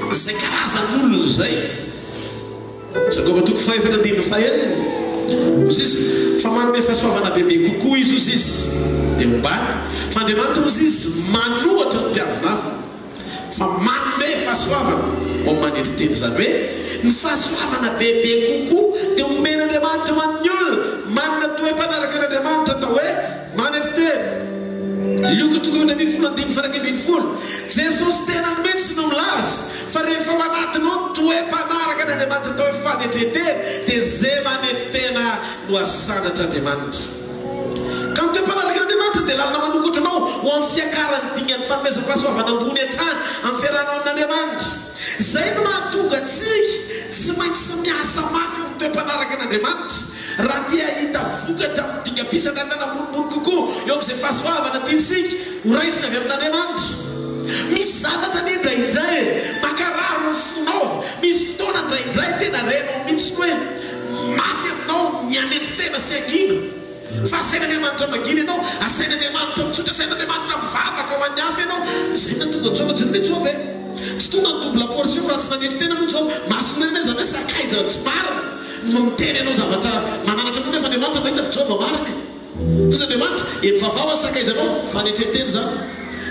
izay karazan'olona izay. Jakoba toko fahefatra andininy fahenina, hozy izy, fa manome fahasoavana bebe kokoa izy, hozy izy, dia ombany. Fa Andriamanitra, hozy izy, manohatra ny mpiavonavona. Fa manome fahasoavana ho amin'ny manetry tena. Izany hoe, ny fahasoavana bebe kokoa dia omen'Andriamanitra ho an'ny olona manana toe-panaraka an'Andriamanitra atao hoe manetry tena. Lioka toko 14 andininy faha-11, Jesosy tenany mihitsy no milaza fa rehefa ao anatinao ny toe-panaraka an'Andriamanitra atao hoe fanetren-tena dia ze manetry tena no asandratr'Andriamanitra. Ka ny toe-panaraka an'Andriamanitra dia lalana manokatra anao ho amin'ny fiakaran'ny dingan'ny fanomezam-pahasoavana ambony hatrany amin'ny fiarahanao amin'Andriamanitra. Izay no mahatonga antsika tsy maintsy miasa mafy eo amin'ny toe-panaraka an'Andriamanitra raha te hahita vokatra amin'ny dingam-pisandrantana ambonimbony kokoa eo amin'izay fahasoavana tiantsika ho raisina avy amin'Andriamanitra. Misy zavatra anie indraindray mankarary ny fonao, misy fotoana indraindray tena renao mihitsy ny hoe mafy aminao ny hanetry tena sy hangina. Fa asain'Andriamanitra mangina ianao, asain'Andriamanitra mitsotra, asain'Andriamanitra mivavaka ho an'ny hafa ianao. Izay no nahatonga an'i Joba. Jereo anie Joba e! Tsy tonga ny double portion raha tsy nanetry tena aloha Joba. Mason'olona izany hoe sakaiza tsy marina no miteny anao zavatra mananatra anao nefa Andriamanitra mahita fa Joba marina e! Hoy Andriamanitra, e mivavaha ho an'ny sakaizanao, fanetren-tena izany.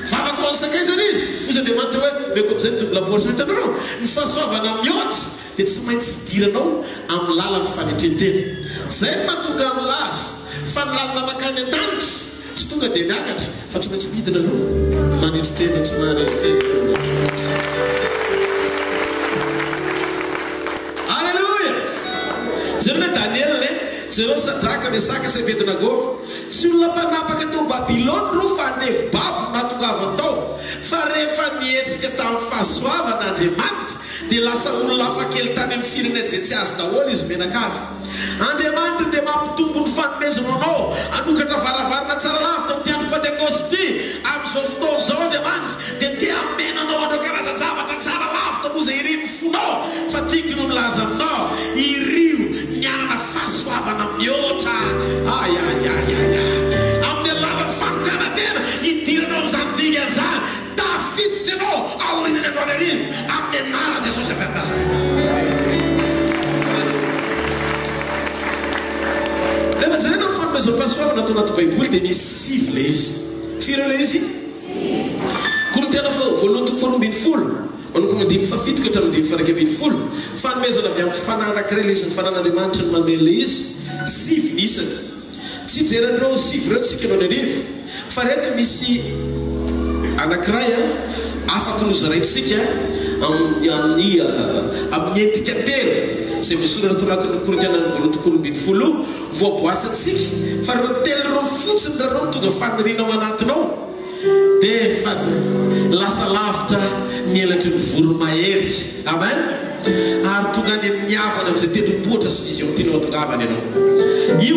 Mivavaka ho an'ny sakaizany izy, hoy Andriamanitra hoe, omeko amin'izay ny double portion. Hitanareo? Ny fahasoavana mihoatra. dia tsy maintsy hidiranao amin'ny lalan'ny fanetren-tena. Izay no mahatonga ahy milaza fa ny lalana mankany an-danitra tsy tonga dia miakatra fa tsy maintsy midina aloha. Manetry tena tsy manetry tena. Aleloia! Jereo hoe Daniela e, jereo Sadraka, Mesaka sy Abednago. Tsy olona mpanapaka tao Babylona ireo fa andevo babo no nahatongavany tao. Fa rehefa nihetsika tamin'ny fahasoavana Andriamanitra, Dia lasa olona hafa kely tany amin'ny firenena izay tsy azy daholo izy mianakavy. Andriamanitra dia mampitombo ny fanomezana anao, hanokatra varavarana tsara lavitra amin'ity andro Pantekosty ity. Amin'izao fotoana izao Andriamanitra dia te hamena anao an'ireo karazan-javatra tsara lavitra noho izay irin'ny fonao. Fa tiako ny milaza aminao, irio ny hanana fahasoavana mihoatra. Ay, ay, ay, ay, ay. Amin'ny alalan'ny fanokanan-tena, hidiranao amin'izany dingana izany. Tafiditra ianao aorian'ny androany hariva amin'ny anaran'i Jesosy avy any Nazareta. Rehefa jerena ny fanomezam-pahasoavana ato anaty Baiboly dia misy sivy ilay izy. Firy ilay izy? Korintiana voalohany toko faharoa ambin'ny folo, manomboka amin'ny andininy fahafito ka hatramin'ny andininy faha-iraika ambin'ny folo. Fanomezana avy amin'ny fanahy anankiray ilay izy, ny fanan'Andriamanitra no manome an'ilay izy. Sivy ny isany. Tsy hijery an'ireo sivy ireo tsika eo Antananarivo fa reto misy anakiray afaka nozaraintsika amin'ny amin'ny endrika telo izay voasoratra ato anatin'ny Korintiana voalohany toko 12 voaboasantsika fa ireo telo ireo fotsiny raha ireo no tonga faniriana ao anatinao dia efa lasa lavitra ny elatry ny voromahery. Amen! Ary tonga any amin'ny havana amin'izay tendrombohitra sy vision tianao hatongavana ianao. Io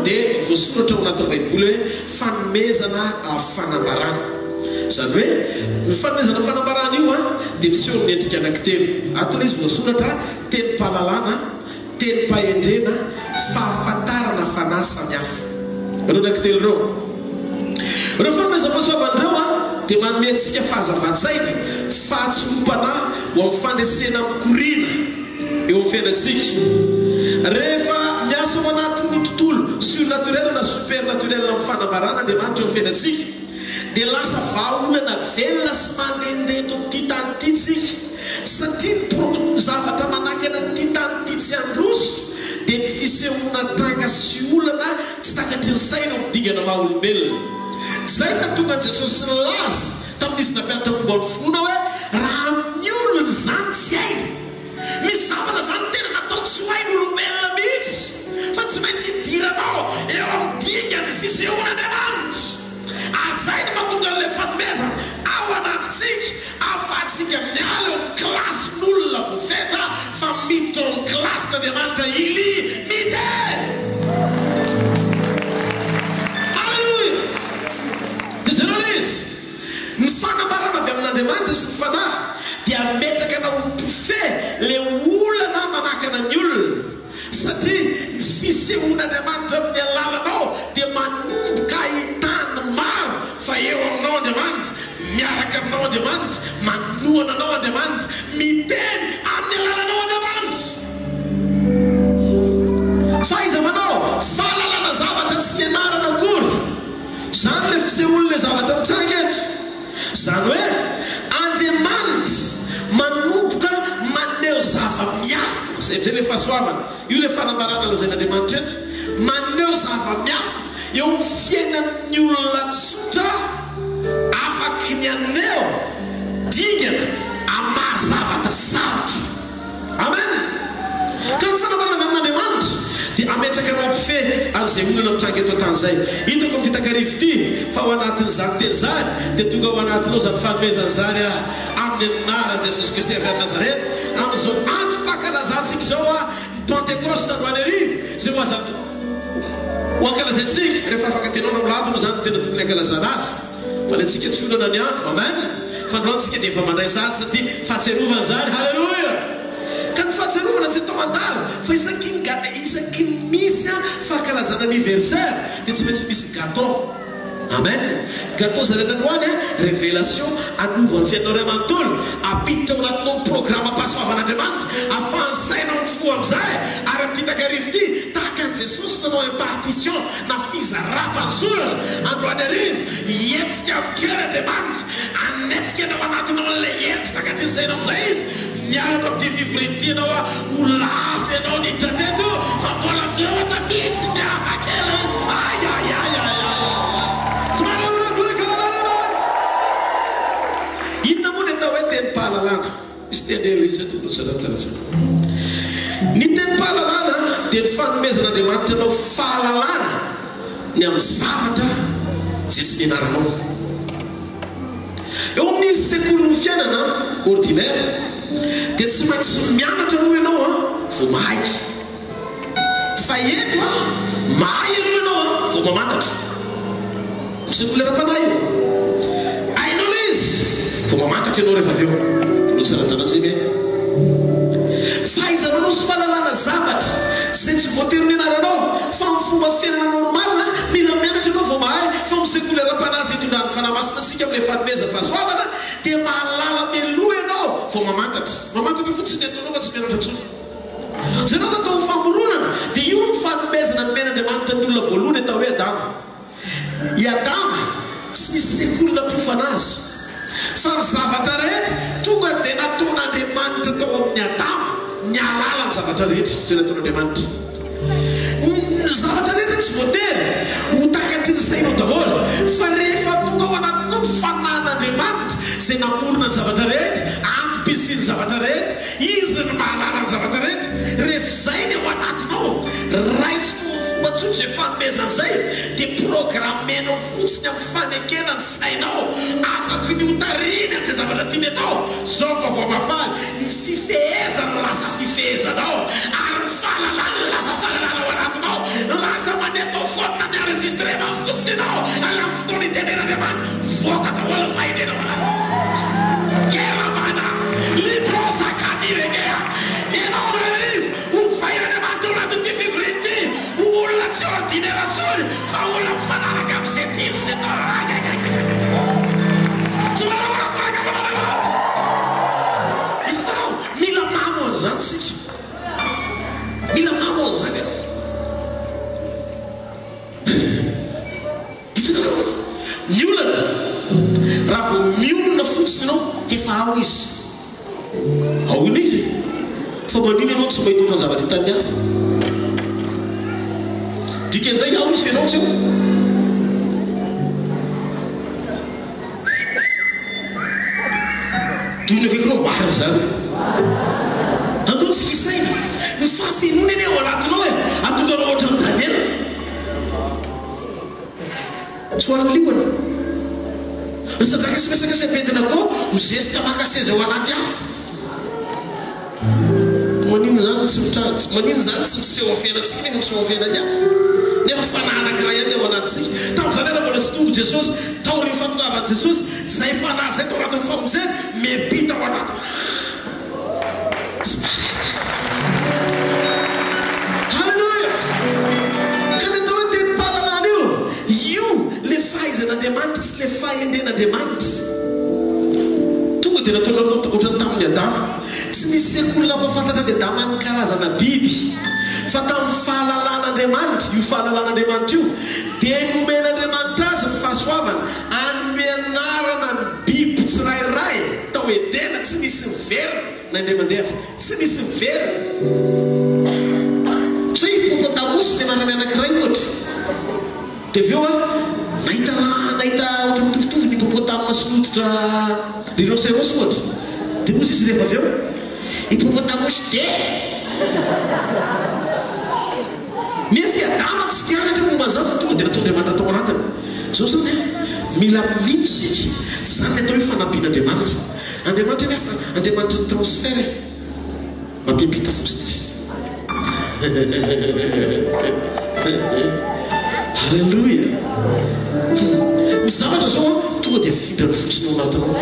dia voasoratra ao anatin'ny Baiboly hoe fanomezana avy fanambarana. Izany hoe ny fanomezana fanambarana io dia miseho amin'ny endrika anankitelo. Ato ilay izy voasoratra tenim-pahalalana, Tenim-pahendrena, fahafantarana fanahy samihafa. Ireo anankitelo ireo. Ireo fanomezam-pahasoavana ireo dia manome antsika fahazavan-tsaina, fahatsorom-panahy ho amin'ny fandresena mikoriana eo amin'ny fiainantsika. Rehefa miasa ao anatin'ny tontolo surnaturel na supernaturel amin'ny fanambarana Andriamanitra eo amin'ny fiainantsika, dia lasa vahaolana velona sy mandehandeha eto amin'ity tany ity isika. Satria ny pro ny zavatra manakana an'ity tany ity tsy handroso dia ny fisehoana tranga sy olana tsy takatry ny saina ao amin'ny dingana maha olombelona. Izay no nahatonga an'i Jesosy nilaza tamin'izy nampianatra momba ny finoana hoe raha amin'ny olona izany tsy hainy. Misy zavatra izany tena natao tsy ho hain'olombelona mihitsy fa tsy maintsy idiranao eo amin'ny dingan'ny fisehoan'Andriamanitra. Ary izay no mahatonga an'ilay fanomezana ao anatintsika ahafahantsika miala eo amin'ny kilasin'olona voafetra fa miditra ao amin'ny kilasin'Andriamanitra illimité! Aleloia! Dia jereo ilay izy. Ny fanambarana avy amin'Andriamanitra sy ny Fanahy dia hametraka anao ho mpifehy ilay olana manakana ny olona. Satria ny fisehoan'Andriamanitra amin'ny alalanao dia manomboka ahitany maro fa eo aminao Andriamanitra, miaraka aminao Andriamanitra, manohana anao Andriamanitra, miteny amin'ny alalanao Andriamanitra. Fahaiza-manao, fahalalana zavatra tsy nianarana akory. Izany ilay fisehoan'ilay zavatra mitranga eto. Izany hoe Andriamanitra manomboka maneho zava-miafina, izay amin'izay ilay fahasoavana, io ilay fanambarana lazain'Andriamanitra eto, maneho zava-miafina eo amin'ny fiainan'ny olona tsotra, afaky ny haneho dingana hamaha zavatra sarotra. Amen! Ka ny fanambarana avy amin'Andriamanitra dia hametraka anao mpifehy an'izay olana mitranga eto an-tany izay. Hitako amin'ity takariva ity fa ao anatin'izany teny izany dia tonga ao anatinao izany fanomezana izany aho amin'ny anaran'i Jesosy Kristy avy any Nazareta amin'izao androm-pankalazantsika izao aho ny Pantekosta androany hariva izay ho aza ho ankalazaintsika rehefa afaka tenona milahatra moa izany no tena tokony hankalazana azy. Fa ny antsika tsy olana ny andro. Amen! Fa androany tsika dia efa mandray sahady satria fahatsiarovana izany. Haleloia! Ka ny fahatsiarovana. fahatsiarovana tsy atao adala fa isaky ny isaky ny misy fankalazana anniversaire dia tsy maintsy misy gâteau. Amen! Gâteau zaraina androany a, révélation hanova ny fiainanao iray manontolo, hampiditra ao anatinao ny programam-pahasoavan'Andriamanitra, ahafahan'ny sainao mifoha amin'izay, ary amin'ity takariva ity, tahaka an'i Jesosy nanao impartition na fizaram-panosorana, androany hariva, hihetsika amin-kery Andriamanitra, hanetsika ny ao anatinao an'ilay hery tsy takatry ny sainao amin'izay Izy, Miala ato amin'ity fivoriana ity ianao a, ho lafo ianao niditra teto fa mbola mihoatra mihitsy ny hafa kely a! Ay ay ay ay ay ay! Tsy manahoragoraka an'Andriamanitra! Inona moa ny atao hoe tenim-pahalalana? Misy teny religieux eto aloha tsy tantaratsika. Ny tenim-pahalalana dia ny fanomezan'Andriamanitra anao fahalalana ny amin'ny zavatra izay tsy nianaranao. Eo amin'ny sekolin'ny fiainana ordinaire dia tsy maintsy mianatra aloha ianao an vao mahay. Fa eto an, mahay aloha ianao an vao mamantatra. Ny sekoly ara-panahy io. Hainao ilay izy vao mamantatra ianao rehefa avy eo. Tolotra tsara tanà zay ve? Fahaiza-manao sy fahalalana zavatra izay tsy voatery nianaranao fa amin'ny fomba fiainana normal, mila mianatra ianao vao mahay, fa amin'ny sekoly ara-panahy izay itondran'ny Fanahy Masina antsika amin'ilay fanomezam-pahasoavana dia mahalala mialoha ianao vao mamantatra. Mamantatra fotsiny ny ataonao fa tsy mianatra intsony. Izay ianao atao amin'ny famoronana dia io ny fanomezana nomen'Andriamanitra ny olona voalohany atao hoe Adama. I Adama tsy nisy sekoly nampiofana azy, fa ny zavatra rehetra tonga dia nataon'Andriamanitra tao amin'i Adama ny hahalala ny zavatra rehetra izay nataon'Andriamanitra. Ny zavatra rehetra tsy voatery ho takatry ny sainao daholo, fa rehefa tonga ao anatinao ny fanahin'Andriamanitra izay namorona ny zavatra rehetra, antom-pisian'ny zavatra rehetra, Izy no mahalala ny zavatra rehetra. Rehefa izay ny ao anatinao, raisiko ho fomba tsotra izay fanomezana izay, dia programmenao fotsiny amin'ny fanekena ny sainao, afaky ny hotarihiny amin'izay zavatra tiany atao. Izao ny vaovao mahafaly, ny fifehezany no lasa fifehezanao, ary ny fahalalany no lasa fahalalana ao anatinao. Lasa magnétophone mi-enregistrement fotsiny ianao, ary amin'ny fotoana itenen'Andriamanitra, voaka daholo ny fahendrena ao anatinao. Keramana, Libro Sakati Regea, Ianao Ranarivo, hovain'Andriamanitra ao anatin'ity fivoriana ity ho olona tsy ordinaire intsony fa olona mifanaraka amin'izay tiany sy Agagagagagaga. Tsy manakorakoraka amin'Andriamanitra. Hitanareo, mila mamo an'izany isika. Mila mamo an'izany aho. Hitanareo? Ny olana, raha vao mionona fotsiny ianao dia efa ao izy. Ao iny izy e. Fa maninona ianao tsy mahita ohatran'ny zavatra hitan'ny hafa? Dikan'izay ao izy fa ianao tsy ao. Toy ny akaiky anao, marina izany. Andao tsika hisaina. Ny fahafenoana anie ao anatinao e. Hahatonga anao ohatran'i Daniela. Tsy ho an'ny liona. Ry Sadraka sy Mesaka sy Abednego mizesta maka seza ao anaty afo. Maninona izany tsy mitranga? Maninona izany tsy miseho amin'ny fiainantsika nefa miseho amin'ny fiainan'ny hafa? Nefa fanahy anankiray ihany ny ao anatintsika. Tamin'izany ary mbola tsy tonga Jesosy. Taorian'ny fahatongavan'i Jesosy, izay fanahy izay tao anatin'ny famonjena, miampita ao anatin'ny Tsy marina. Haleloia! Ka ny atao hoe tenim-pahalalana io, io ilay fahaizan'Andriamanitra sy ilay fahendren'Andriamanitra. Tonga dia nataony ohatran'ny tamin'i Adama. Tsy nisy sekoly nampahafantatra an'i Adama ny karazana biby. Fa tamin'ny fahalalan'Andriamanitra, io fahalalan'Andriamanitra io, dia nomen'Andriamanitra azy ny fahasoavana hanome anarana ny biby tsirairay tao Edena, tsy nisy niverina na indray mandeha aza. Tsy nisy niverina. Tsy hoe hipopotamosy ny anarany anankiray ohatra. Dia avy eo aho nahita nahita ohatran'ny mitovitovy ny hippopotame sy ny hoditra rhinocéros ohatra. Dia hozy izy rehefa avy eo, Hippopotamus de! Nefa i Adama tsy nianatra momba an'izany fa tonga dia nataon'Andriamanitra tao anatiny. Izao izany an, mila mino isika fa izany ny atao hoe fanampian'Andriamanitra. Andriamanitra anefa Andriamanitry ny transfert e! Mampiampita fotsiny izy. Alléluia. Misy zavatra zao an, tonga dia afindrany fotsiny ao anatinao.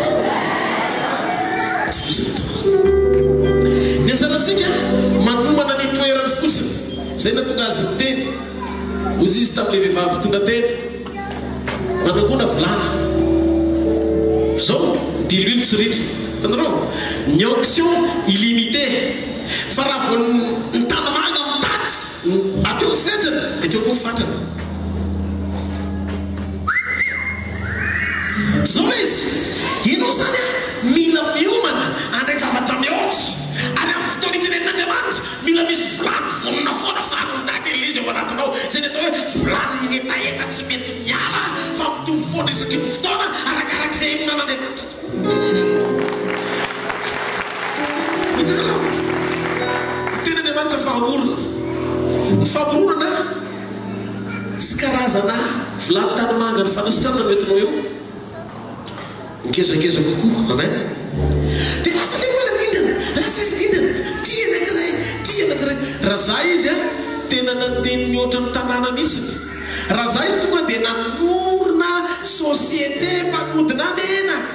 Fotsiny daholo. anjarantsika manomana ny toerany fotsiny. Izay nahatonga azy niteny. Hoy izy tamin'ilay vehivavy mpitondra tena, Manangona vilany. Izao, ny diloilo tsy ritra. Hitanareo? Ny onction illimitée. Fa raha vao ny tanimanga mitaty, hatreo ny fetiny, dia hatreo koa ny fatrany. Izao ilay izy, ianao izany mila miomana handray zavatra mihoatra. Ary amin'ny fotoana itenenin'Andriamanitra, Mila misy vilany vonona foana fa mitady an'ilay izy ao anatinao. Izay ny atao hoe vilany mihetaheta tsy mety miala fa mitombo foana isaky ny fotoana arakarak'izay inona an'Andriamanitra. Hitanareo? Ny tenin'Andriamanitra fahamorona. Ny famoronana tsy karazana vilany tanimanga ny fanasitranana no entinao eo. Ngezangeza kokoa. Amen. Dia lasa ilay olona nindrana. Lasa izy nindrana. Tia anankiray, tia anankiray. Raha za izy an, tena nandeha nihoatra ny tanàna mihitsiny. Raha za izy tonga dia nanorina société mpanodina menaka.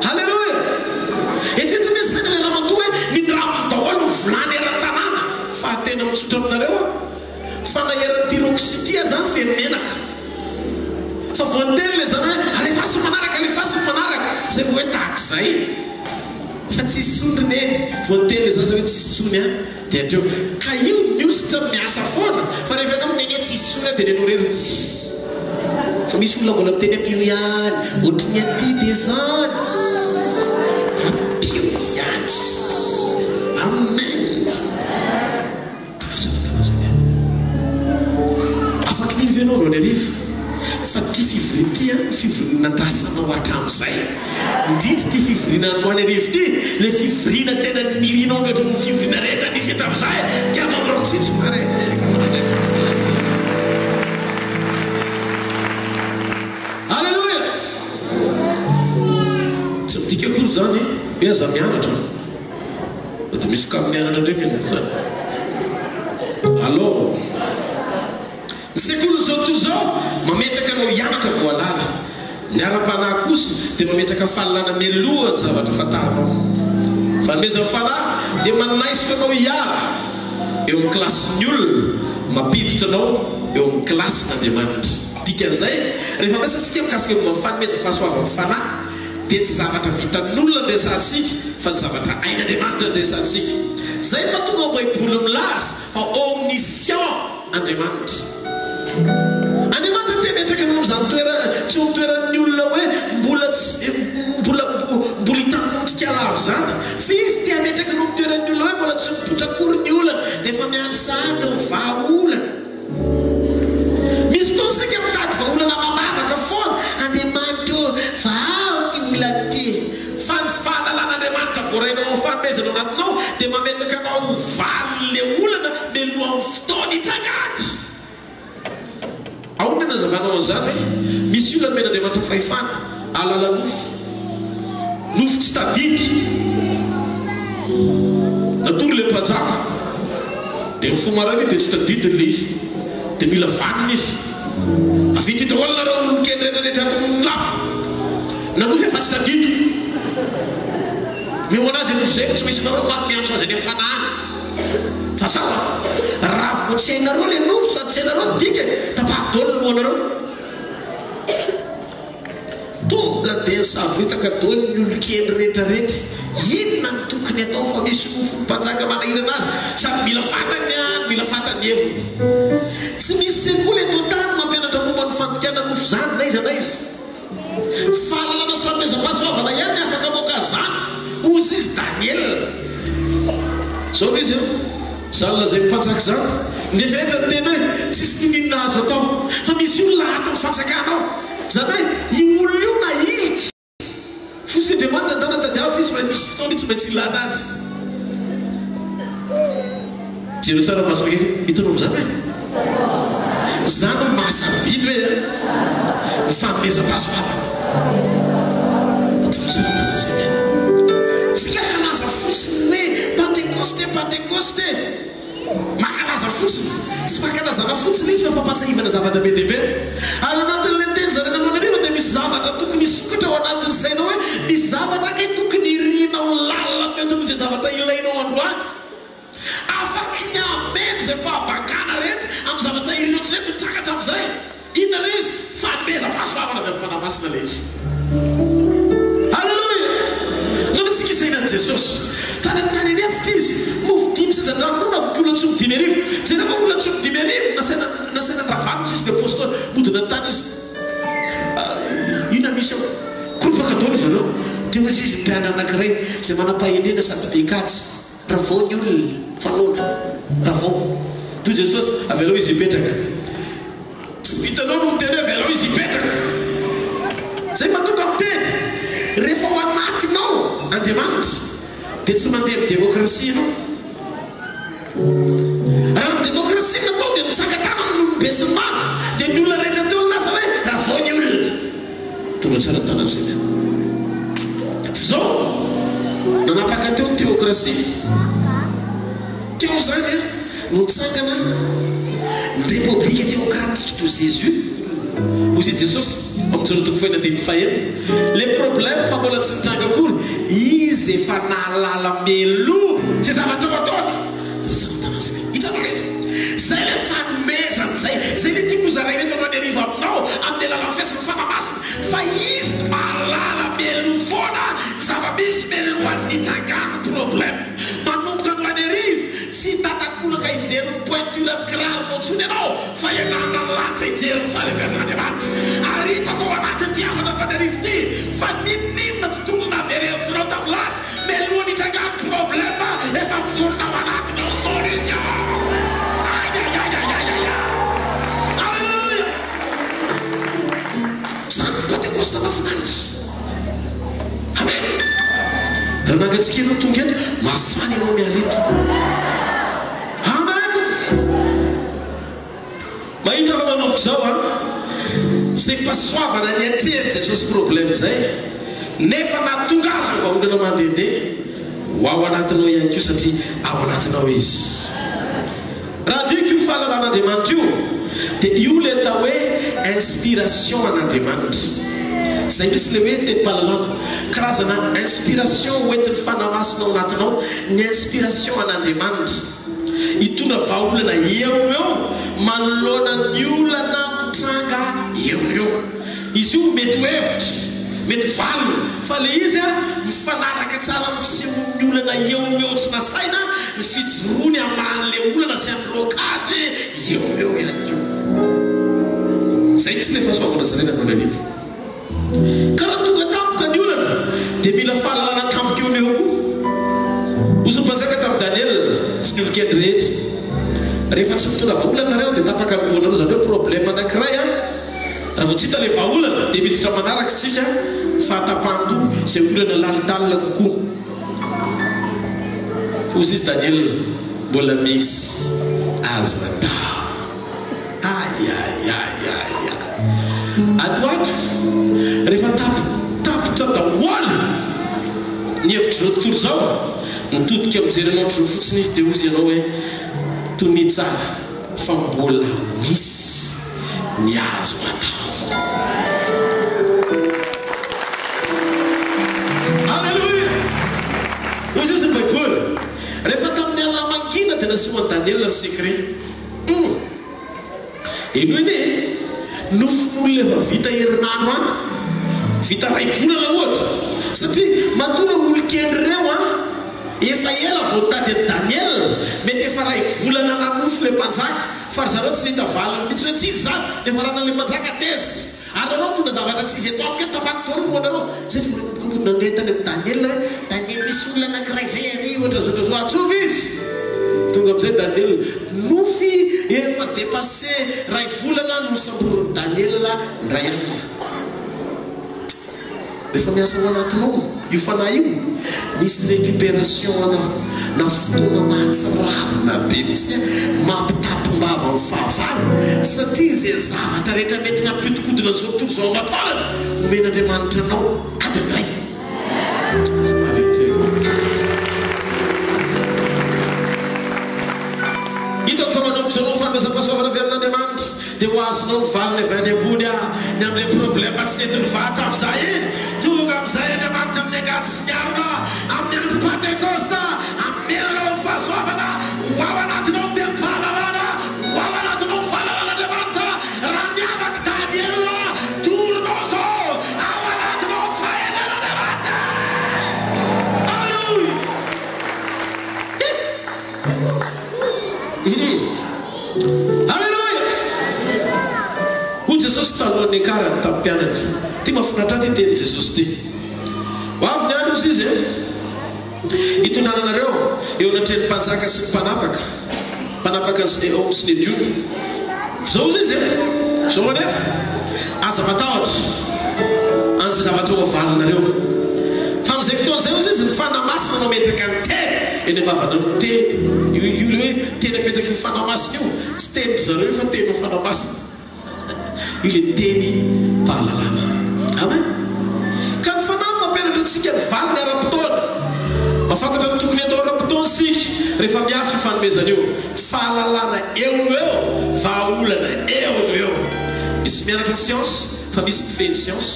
Alléluia. Eritrereto anie saina ilay ramatoa hoe nindraminy daholo ny vilany eran'ny tanàna. Fa tena mitsotra aminareo aho, fa na eran'ity Rock City aza feno menaka. Fa vao niteny ilay zanany hoe alefaso ny manaraka, alefaso ny manaraka, zay vao hoe tahak'izay fa tsisy tsony ry neny, vao niteny ilay zaza hoe tsisy tsony an, dia hatreo. Ka io ny hosotra miasa foana, fa rehefa ianao miteny hoe tsisy tsony an, dia nenao irery no tsisy. Fa misy olona mbola miteny ampio ihany, ohatry ny aty dia zany, ampio ihany. Amen. Afaky nino ve ianao androany hariva fa ity fivoriana ity an, fivoriana nandrasanao hatramin'izay, indrindra ity fivoriana androany hariva ity, ilay fivoriana tena nirinao mihoatra noho ny fivoriana rehetra nisy hatramin'izay, tiava birao tsy tsy Alléluia! Tsy midika akory izany hoe aza mianatra. Dia misy kamo mianatra ndray ve sa? Allo. Ny sekolin'izao tontolo izao mametraka anao hianatra vao halala. Ny ara-panahy kosa dia mametraka fahalalana mialoha ny zavatra fantarinao. Fanomezan'ny fanahy dia manaisotra anao hiala eo amin'ny kilasin'ny olona, mampiditra anao eo amin'ny kilasin'Andriamanitra. Dikan'izay, rehefa miresaka isika mikasika momba ny fanomezam-pahasoavan'ny fanahy, dia tsy zavatra vitan'olona no resahantsika fa ny zavatra hain'Andriamanitra no resahantsika. Izay no mahatonga ao Baiboly milaza fa omniscient Andriamanitra. Andriamanitra te hametraka anao amin'izany toerana, tsy eo amin'ny toeran'ny olona hoe mbola tsy mbola mbola hitamotika lava izany, fa Izy te hametraka anao amin'ny toeran'ny olona hoe mbola tsy mipoitra akory ny olana dia efa miandry sahady ny vahaolana. Misy fotoana isika mitady vahaolana amam-bavaka foana, Andriamanitra ô, vahao ity olana ity. Fa ny fahalalan'Andriamanitra voarainao amin'ny fanomezana ao anatinao dia mametraka anao ho valin'ilay olana mialohan'ny fotoana hitrangany. Ahoana ny anazavanao an'izany hoe misy olona nomen'Andriamanitra fahefana hahalala nofy? Nofy tsy tadidy. Natory ilay mpanjaka. Dia mifoha maraina izy dia tsy tadidiny ilay izy. Dia mila vanona izy. Avia ity daholo nareo olon-kely rehetra rehetra ato amin'ny lapa. Nanofy aho fa tsy tadidiko. Meo an'azy nofy izay fa tsy misy nareo maro miantso azy any amin'ny fanahiny. Fa zao an, raha vao tsy hainareo ilay nofy sady tsy hainareo ny dikany, tapahako daholo ny lohanareo. Tonga dia nisavoritaka daholo ny olon-kendry rehetra rehetra. Inona no tokony atao fa misy nofin'ny mpanjaka manahirana azy sady mila fantany ny mila fantany ny heviny. Tsy misy sekoly eto an-tany mampianatra momba ny fandikana nofy izany na iza na iza. Fahalalana sy fanomezam-pahasoavana ihany ny afaka hamoaka an'izany, hoy izy Daniela. Izao no izy an! Izany lazain'ny mpanjaka izany. Ny rehetra rehetra niteny hoe tsisy niniana azo atao. Fa misy olona ato amin'ny fanjakana ao. Izany hoe io olona io nahilika. Fotsiny Andriamanitra ndana tadiavo izy fa misy fotoana tsy maintsy ilana azy. Jereo tsara ny masoko kely. Hitanao amin'izany hoe? Izany no maha sarobidy hoe ny fanomezam-pahasoavana. Tsy hankalaza fotsiny hoe Pantekosta e, Pantekosta e. Mankalaza fotsiny. Tsy fankalazana fotsiny izy fa fampahatsiahivana zavatra be dia be. Ary anatin'ilay teny zaraina anao hariva dia misy zavatra tokony hisokatra ao anatin'ny sainao hoe misy zavatra kay tokony irinao lalina mihoatra noho izay. izay zavatra ilainao androany. Afaky ny hameno izay fahabangana rehetra amin'ny zavatra irinao tsy nety nitranga hatramin'izay. Inona ilay izy? Fanomezam-pahasoavana avy amin'ny Fanahy Masina ilay izy. Aleloia! Nahoana tsika isaina an'i Jesosy? Tany amin'ny tany an'efitra Izy, mofo dimy sy hazandrano roa navoky olona tsongo 5000. Jereo fa olona tsongo 5000 nasaina nasaina noravanina izy ny apostoly. Mody nanontany izy, Inona misy ao? Koropaka daholo izy ireo. Dia hoy izy, Mpiandry anankiray izay manam-pahendrena sady be kajy. Ravao ny olona fa noana. Ravao. Toy Jesosy, avelao izy hipetraka. Tsy vitanao no miteny hoe avelao izy hipetraka. Zay mahatonga miteny. Rehefa ao anatinao Andriamanitra dia tsy mandeha amin'ny demokrasia ianao. Raha ny demokrasia no natao dia nitsangan-tanana ny olom-be sy ny maro. Dia ny olona rehetra teo nilaza hoe ravao ny olona. Tonga tsara tanana izay miala. F'izao, nanapaka teo ny teokrasia. Teo izany an, no nitsangana ny République théocratique de Jésus. Hoy i Jesosy, ao amin'ny Jaona toko fahiny andininy fahenina, Le problème mbola tsy nitranga akory, izy efa nahalala mialoha izay zavatra ho ataony. Tonga tsara tanana izay miala. Hitanao ilay izy? Izay ilay fanomezana izay. Izay ilay tiako hozaraina eto androany hariva aminao, amin'ny alalan'ny fiasan'ny Fanahy Masina. Fa izy mahalala mialoha foana zava-misy mialohan'ny hitrangan'ny problème. Manomboka androany hariva, tsy hitatakolaka hijery ny pointure ny kiraronao intsony ianao fa hialana ny lanitra hijery ny fahalehibeazan'Andriamanitra. Ary hitako ao anatin'ity hafatra androany hariva ity fa n'inon'inona tontolo nahavery hevitra anao tamin'ny lasa, mialohan'ny hitrangan'ny problème efa vonona ao anatinao ny solution. Ayayayayayaya! Alléluia! Zany ny Pantekosta mahafinaritra. Amen. Raha nangatsiaka ianao tonga eto, mafana ianao miala eto. Amen. Mahita fa manomboka izao an, izay fahasoavana niatrehan'i Jesosy problème izay, nefa nahatonga azy ho vahaolana mandehandeha, ho ao anatinao ihany koa satria ao anatinao Izy. Raha adiko io fahalalan'Andriamanitra io dia io ilay atao hoe inspiration an'Andriamanitra. Izay mihitsy ilay hoe tenim-pahalalana. Karazana inspiration ho entin'ny Fanahy Masina ao anatinao ny inspiration an'Andriamanitra. Hitondra vahaolana eo no eo manoloana ny olana mitranga eo no eo. Izy io mety ho hevitra, mety ho valiny, fa ilay izy mifanaraka tsara amin'ny fisehon'ny olana eo no eo tsy nasaina, ny fijoroany hamaha an'ilay olana sy handroaka azy eo no eo ihany koa. Izay mihitsy ilay fahasoavana zaraina androany hariva. Ka raha tonga tampoka ny olana dia mila fahalalana tampoka eo no eo koa. Hoy ny mpanjaka tamin'i Daniela sy ny olon-kendry rehetra, Rehefa tsy mitondra vahaolana nareo dia tapaka ny lohanareo, izany hoe problème anankiray an! Raha vao tsy hita ilay vahaolana dia miditra manaraka isika fahatapahan-doha izay olana lalindalina kokoa. Hoy izy Daniel, mbola misy azo atao. Aiaiaiaia. Ato ho ato, rehefa tapitapitra daholo ny hevitr'izao tontolo izao, mitodika mijery anao ohatr'izao fotsiny izy dia hozy ianao hoe, tonia tsara fa mbola misy. ny azo atao. Aleloia! Hoy izy ny Baiboly, rehefa tamin'ny alina mangina dia naseho an'i Daniela ny secret. Hum! Henoy anie e! Nofin'olona efa vita herinandro any, vita iray volana ohatra, satria matoa ireo olon-kendry ireo an, efa ela vao nitady an'i Daniela, mety efa iray volana nanofy ilay mpanjaka, Fa ry zareo tsy nahita valiny mihitsy hoe tsy izy izany, nefa raha ilay mpanjaka tezitra. Ary nareo mitondra zavatra tsy izy eto amiko eto, tapako daholo ny lohanareo. Zay vao nanomboka mody nandeha tany amin'i Daniela hoe, Daniela misy olona anankiray izay ary ohatran'izao ohatran'izao, antsovy izy. Tonga amin'izay Daniela, nofy efa dépassé iray volana no nosamborin'i Daniela indray alina. Rehefa miasa ao anatinao io fanahy io, misy récupération ana na fotoana mahatsiravina be mihitsy mampitapim-bava ny fahavalo satria izay zavatra rehetra mety nampihodinkodina an'izao tontolo izao aman-taolana omen'Andriamanitra anao adiny iray. Hitako fa manomboka izao no fanomezam-pahasoavana avy amin'Andriamanitra. Dia ho azonao ny valiny avy any ambony aho ny amin'ilay problème tsy nety nivaha tamin'izay iny. Tonga amin'izay Andriamanitra. Andriamanitra amin'ny angady sy ny harona, amin'ny andro Pantekosta, hamela anao amin'ny fahasoavana, ho ao anatinao ny tenim-pahalalana, ho ao anatinao ny fahalalan'Andriamanitra, raha niavaka Daniela, torinao izao, ao anatinao ny fahendren'Andriamanitra! Aleloia! Aleloia! Hoy Jesosy talohan'ny niakarany tamin'ny mpianany. Ity mahafinaritra ahy ity tenin'i Jesosy ity. Ho avy ny andro, hozy Izy, hitondrana anareo eo anatrehan'ny mpanjaka sy ny mpanapaka, mpanapaka eo amin'ny Synedriona. Izao hozy Izy, Izao anefa, aza matahotra an'izay zavatra ho avalinareo. Fa amin'izay fotoana izay, hozy Izy, ny Fanahy Masina no hametraka ny teny eny am-bavanareo. Ny teny, io ilay hoe teny apetraky ny Fanahy Masina io, tsy tenin-dry zareo io fa tenin'ny Fanahy Masina. Io ilay tenim-pahalalana. Amen. Ka ny Fanahy no mampianatra antsika ny valiny ara-potoana. Mahafantatra ny tokony hatao ara-potoana isika rehefa miasa io fanomezana io. Fahalalana eo no eo, vahaolana eo no eo. Misy mianatra siansa fa misy mpifehy ny siansa,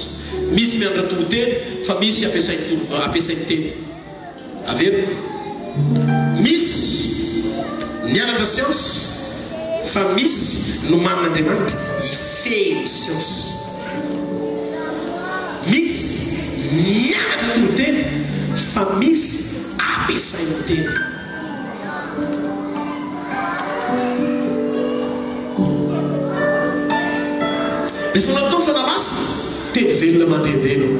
misy mianatra toriteny fa misy ampiasain'ny teny. Averiko, misy nianatra siansa fa misy nomanin'Andriamanitra hifehy ny siansa. Misy nianatra toriteny fa misy ampiasain'ny teny. Efa natao Fanahy Masina, teny velona mandehandeha ianao.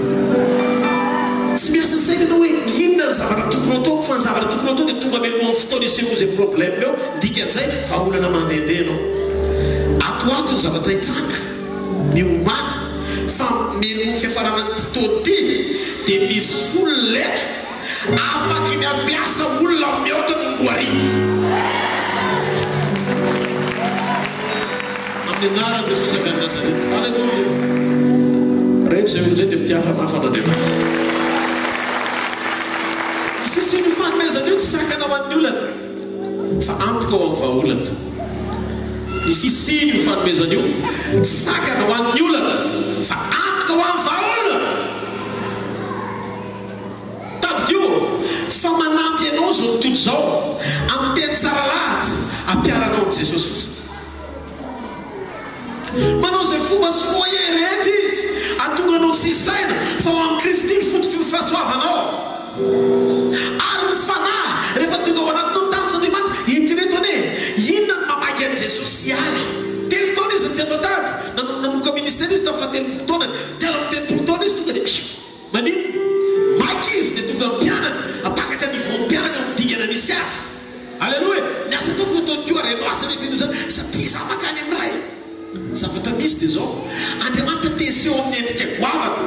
Tsy miasa saina ianao hoe inona ny zavatra tokony ho ataoko fa ny zavatra tokony ho atao dia tonga mialohan'ny fotoana hisehoan'izay problème eo, ny dikan'izay vahaolana mandehandeha ianao. Ato ho ato ny zavatra hitranga, miomàna fa mialohan'ny fiafaranan'ity taona ity dia misy olona eto, Afaky ny hampiasa olona mihoatra noho ny 2000. Amin'ny anaran'i Jesosy avy any Nazareta. Aleloia. Rehetra izay olona izay dia mitiafa mafy an'Andriamanitra. Ny fisian'io fanomezana io tsy sakana ho an'ny olana, fa antoka ho amin'ny vahaolana. Ny fisian'io fanomezana io tsy sakana ho an'ny olana, fa antoka ho amin'ny vahaolana. Tadidio fa manampy anao izao tontolo izao amin'ny teny tsara lahatra ampiharanao amin'i Jesosy fotsiny. Manao izay fomba sy moyen rehetra izy hahatonga anao tsy hisaina fa ao amin'i Kristy ny fototry ny fahasoavanao. Ary ny Fanahy rehefa tonga ao anatinao ny tanjon'Andriamanitra, eritrereto anie inona no mamaky an'i Jesosy hiala. Telo taona izy no teto an-tany, nanomboka ministera izy tamin'ny fahatelopolo taonany, 33 taona izy tonga dia. Maninona? Maika izy dia tonga mpianany, hampakatra niveau ny mpianany eo amin'ny dingana misy azy. Aleloia! Ny asa ataoko no ataony koa ary hanao asa lehibe noho izany satria izaho mankany amin'ny Ray. Zavatra misy dia izao, Andriamanitra te hiseho amin'ny endrika goavana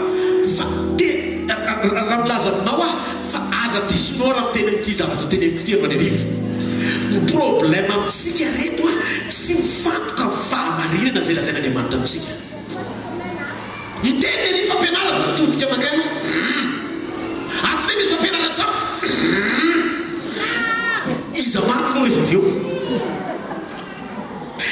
fa te, raha milaza aminao aho fa aza disonao raha miteny an'ity zavatra teneniko ity ry Ranerivo. Ny problème amintsika reto a, tsy mifantoka amin'ny fahamarinana izay lazain'Andriamanitra amintsika. Miteny ery fampianarana, mitodika mankany hoe humm. Ary tsy misy fampianarana tsara humm. Iza marina moa rehefa avy eo?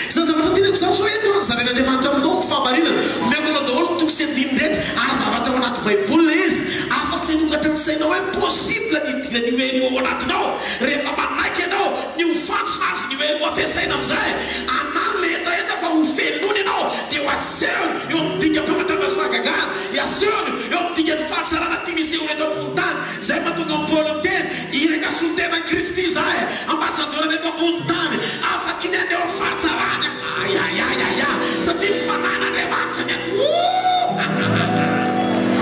Izany zavatra teneniko izany zao eto an, zarain'Andriamanitra aminao ny fahamarinana, omeko anao daholo ny toko sy andininy rehetra ary zavatra ao anaty baiboly ilay izy, afaka hanokatra ny sainao hoe possible ny hidiran'io hery io ao anatinao rehefa manaiky ianao ny ho fantsona azon'io hery io ampiasaina amin'izay, anano ilay hetaheta fa ho fenoina ianao dia ho Asehony eo amin'ny dingam-pamantarana sy fahagagana, asehony eo amin'ny dingan'ny fahatsarana tiany hisehoana eto ambony tany. Izay mahatonga an'i Paoly miteny, Iraka solontenan'i Kristy izahay, ambasadorany eto ambony tany, afaky ny haneho ny fahatsarany. Ayayayaya! Satria ny Fanahin'Andriamanitra ny Ooh!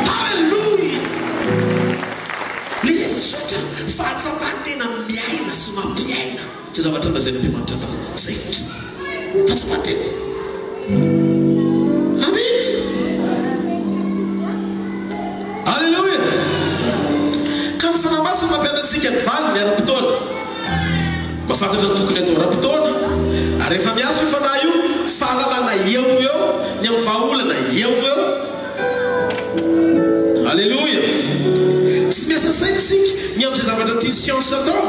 Haleloia! Ilay izy tsotra, fahatsapan-tena miaina sy mampiaina. Izay zavatra nolazain'Andriamanitra taminy. Izay fotsiny. Fahatsapan-tena. Amen. Aleloia. Ka ny Fanahy Masina mampianatra antsika ny valiny ara-potoana. Mahafantatra ny tokony hatao ara-potoana. Ary rehefa miasa io Fanahy io, fahalalana eo no eo, ny amin'ny vahaolana eo no eo. Aleloia. Tsy miasa saina isika ny amin'izay zavatra tian'ny siansa atao.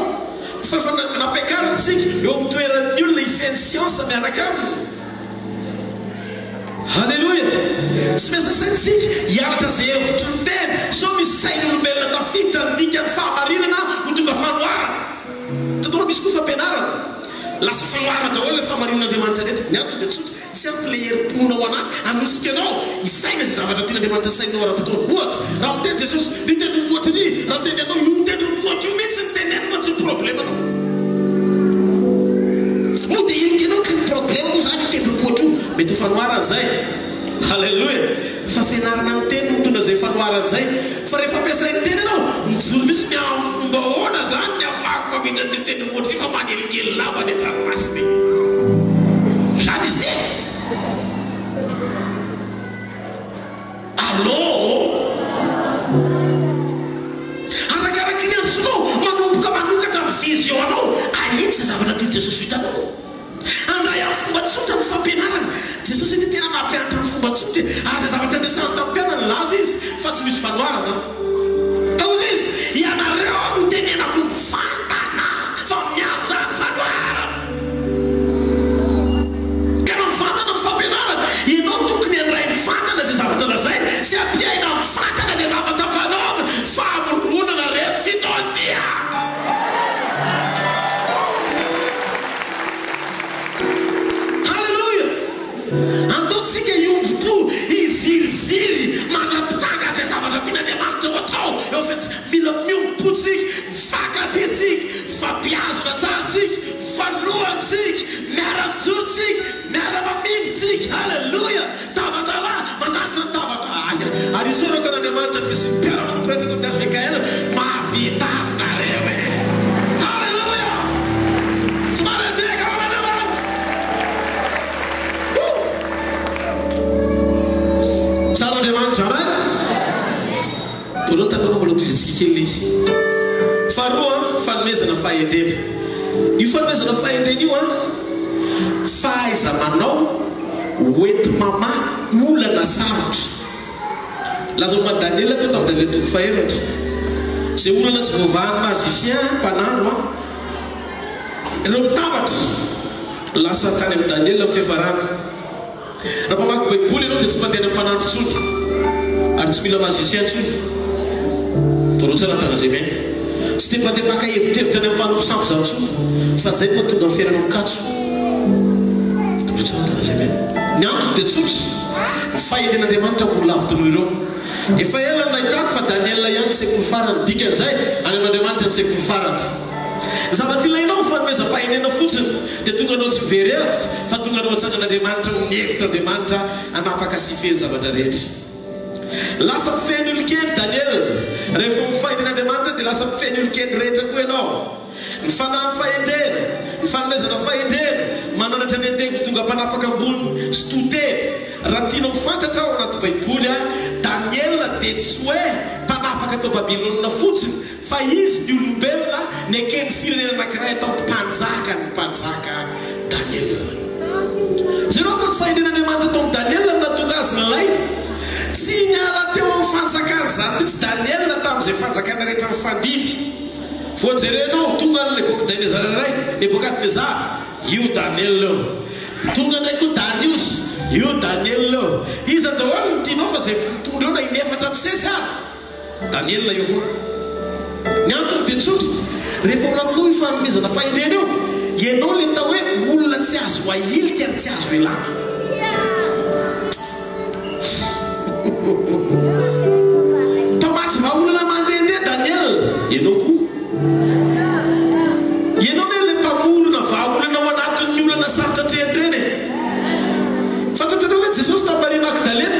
Fa efa nampiakarina isika eo amin'ny toeran'ny olona hifehy ny siansa miaraka aminy. Aleloia! Tsy miasa saina isika hianatra izay hevitry ny teny, sao misy sain'olombelona. ny dikan'ny fahamarinana ho tonga fanoharana. Hitanao, misy koa fampianarana. Lasa fanoharana daholo ilay fahamarinan'Andriamanitra rehetra. Ny antony dia tsotra, tsy ampy ilay herim-pinoana ao anaty hanosika anao hisaina izay zavatra tian'Andriamanitra sainina ara-potoana. Ohatra, raha miteny Jesosy, ny tendrombohitry ny, raha miteny anao, io tendrombohitra io mihitsy no teneniko fa tsy ny problemanao. Moa dia henoko ianao ka ny problema moa izany io tendrombohitra io. Mety ho fanoharana izay. Haleloia! Fa fianarana ny teny no mitondra izay fanoharana izay. Fa rehefa ampiasain'ny teny ianao, mijoro mihitsy ny amin'ny fomba ahoana izany ny ahafahako mamindra an'ity tendrombohitra ity fa manelingelina lava any an-dranomasina e! Izany izy ity e! Allô ô! Arakaraky ny antsonao, manomboka manokatra ny vision anao ahitsy izay zavatra tian'i Jesosy ho hitanao. Handray amin'ny fomba tsotra ny fampianarana. Jesosy anie tena nampianatra amin'ny fomba tsotra e! Ary izay zavatra niresahany tamin'ny mpianany, nilaza Izy fa tsy misy fanoharana. Ka hoy Izy, Ianareo no tenenako mivantana, fa mihaza ny fanoharana. Tena mivantana ny fampianarana. Ianao tokony handray mivantana izay zavatra lazainy sy hampiaina mivantana izay zavatra ampanaoviny. Famoronana ref ty taona ty a! Haleloia! Andao tsika hiombom-po, hiziriziry mandra-pitangatra izay zavatra tian'Andriamanitra ho atao eo amin'ny fiainantsika. Mila miombom-po tsika, mifankatia tsika, mifampihazona tsara tsika, mifanohana tsika, miara-mijoro tsika, miara-mamindra tsika. Haleloia! Tava-draharaha, mandanitra ny tava-draharaha. Ary isaorako an'Andriamanitra ny fisian'ny mpiara-manompo rehetra eto amin'ny HVKL, mahavita azy nareo e! Haleloia! Tsy manadihaka ho an'Andriamanitra! Woo! Tsara Andriamanitra, amen! Voalohany tanora mbola tohizantsika kely ilay izy. Faharoa, fanomezana fahendrena. Io fanomezana fahendrena io an, fahaiza-manao hoenti-mamaha olana sarotra. Laza momba an'i Daniela teo tamin'ny Daniela toko fahefatra. Izay olana tsy voavahan'ny magicien, mpanandro an, ireo mitambatra, lasa tany amin'i Daniela ny fiafarany. Raha mpamaky baiboly ianao dia tsy mandeha any amin'ny mpanandro intsony ary tsy mila magicien intsony. Toroa tsara ny tanazemena. Tsy dia mpandeha mpaka hevitrevitra any amin'ny mpanompo sampy izany intsony fa izay no mahatonga ny fiainanao mikatso. Toroa tsara ny tanazemena. Ny antony dia tsotra, ny fahendren'Andriamanitra ambony lavitra noho ireo. Efa ela no nahitako fa Daniela ihany ny sekoly farany. Dikan'izay, any amin'Andriamanitra ny sekoly farany. Ny zavatra ilainao, fanomezam-pahendrena fotsiny. Dia tonga anao tsy ho very hevitra, fa tonga anao hatsangan'Andriamanitra ho ny hevitr'Andriamanitra hanapaka sy hifehy ny zavatra rehetra. Lasa mpifehy ny olon-kendry Daniela. Rehefa ho fahendren'Andriamanitra dia lasa mpifehy ny olon-kendry rehetra koa ianao. Ny fanahy fahendrena, ny fanomezana fahendrena, mananatra ny andevo ho tonga mpanapaka ambony sy to tena. Raha tianao ho fantatra ao anaty Baiboly, Daniela dia tsy hoe mpanapaka tao Babylona fotsiny, Fa izy ny olombelona neken'ny firenena anankiray atao mpanjaka ny mpanjaka Daniela. Jereo fa ny fahendren'Andriamanitra tao amin'i Daniela no nahatonga azy nilaina. Tsy niala teo amin'ny fanjakany izany mihitsy Daniela tamin'izay fanjakana rehetra nifandimby. Vao jerenao, tonga any Nebokadnezara iray, Nebokadnezara, io Daniela io. Tonga indray koa Dariosy, io Daniela io. Iza daholo no tianao fa izay mitondra eo na inefatra misesy ary? Daniela io foana. Ny antony dia tsotra, rehefa ao aminao io fanomezana fahendrena io, ianao ilay atao hoe olona tsy azo ahilika ary tsy azo elana. Mpamatsy vahaolana mandehandeha Daniela, ianao koa. Ianao anie ilay mpamorona vahaolana ao anatin'ny olana sarotra atrehan'ireny e. Fantatrareo ve Jesosy tamin'i Maria Magdalena?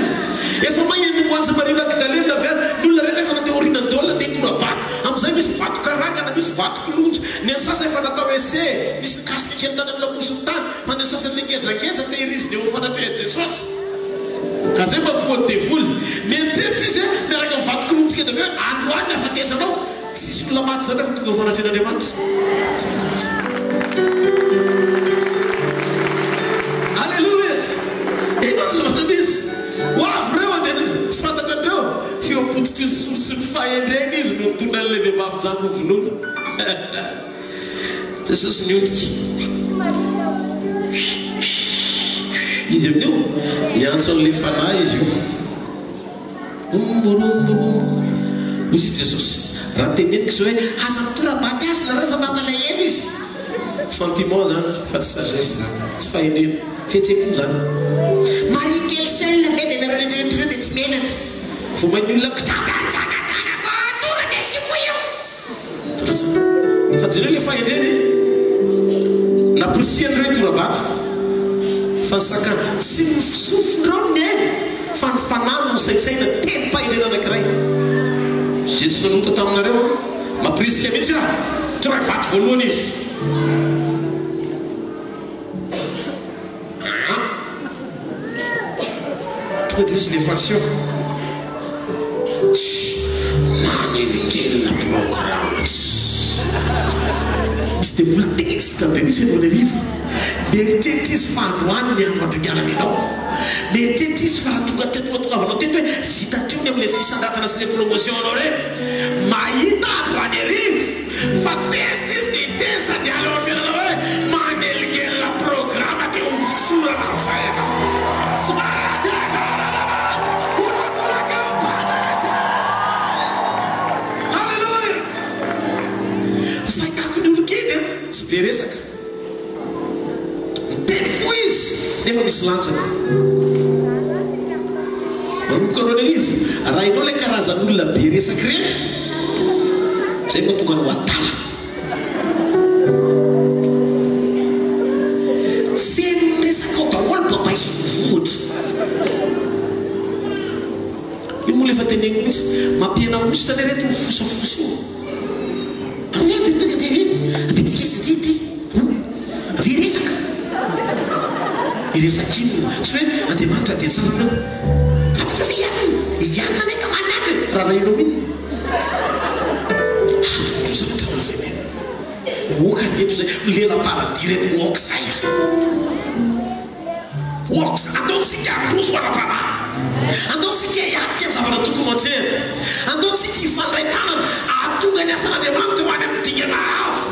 Efa may ny antomboantsy Maria Magdalena avy any. Ny olona rehetra efa nandeha aoriana daholo nandeha hitora-bato. Amin'izay misy vato karangana, misy vato kilonjy. Ny an'ny sasany efa natao essai, nisy nikasika kely tany amin'ny lamosiny tany, fa ny an'ny sasany le ngezangeza tehirizina eo amin'ny fanatrehan'i Jesosy. Ka zay mba voan'ny devoly. Mieritreritra izy hoe miaraka amin'ny vato kilonjy kely hoe androany ny hafatesanao. Tsisy olona maty zany rehefa tonga eo fanatrehan'Andriamanitra. Tsy maintsy masina. Aleloia! Inona ny zavatra nisy? Ho avy ireo dia tsy fantatra hatreo fa eo am-pototry ny soa sy ny fahendrena izy no nitondra an'ilay vehivavy janga ho vonoina. Jesosy miondrika. Izy amin'io miantso an'ilay fanahy izy io. Omboromborombo. Hoy i Jesosy. Raha teneniko izao hoe aza mitora-bato azy nareo fa mampalahelo izy. Sentiment zany fa tsy sagesse zany. Tsy fahendrena. Fihetsem-po zany. Marie kely seule ve dia nareo rehetra rehetra ireo dia tsy menatra. Vao main'ny olona Kitatanjanananako tonga dia sikoy io. Fa jereo le fahendrena e! Namporisihan'ireo hitora-bato fa ny sakana tsy ny sofin'ireo no nihaino fa ny fanahy no nisaintsaina tenim-pahendrena anankiray. Izay tsy nanota taminareo an! Mampirisika mihitsy aho! Torahy vato voalohany izy! Aa! Tonga dia izy nefaseo. Tsy manelingelina programa tsy. Misy devoly tezitra be mihitsy eny Maneriva. Mieritreritra izy fa androany ny andro handringanany anao. Mieritreritra izy fa raha tonga teto hahatongavanao teto hoe vita hatreo ny amin'ilay fisandratana sy ilay promotion anao ireny. Mahita androany hariva. Fa tezitra izy dia hiteny sady hiala eo amin'ny fiainana hoe manelingelina programa dia ho votsorana amin'izay ianao. Tsy maty Horakoraka am-panesy! Haleloia! Fahitako ny olon-kendry an, tsy be resaka. Miteny fohy izy nefa misy lanjany. Manomboka androany hariva, raha ianao ilay karazan'olona be resaka ireny, izay no mahatonga anao adala. Feno resaka ao daholo babay sy vohitra. Io moa ilay efa teneniko mihitsy, mampihena hosotra anie reto mifosafosa io. Tonga dia tonga dia iny, bitsika satria ity. Ve resaka? Hiresaka inona? Tsy hoe Andriamanitra dia tsara anao. Fantatrao ve i Anna? I Anna anie ka manana e! Raharahianao inona? Atoro zavatra anao izay mino. Oka ry eto izay, lela-paradis ireto, ok izay a! Works, Andao tsika handroso ara-panahy. Andao tsika hiatrika ny zavatra tokony ho atrehina. Andao tsika hifandray tanana hahatonga ny asan'Andriamanitra ho any amin'ny dingana avo.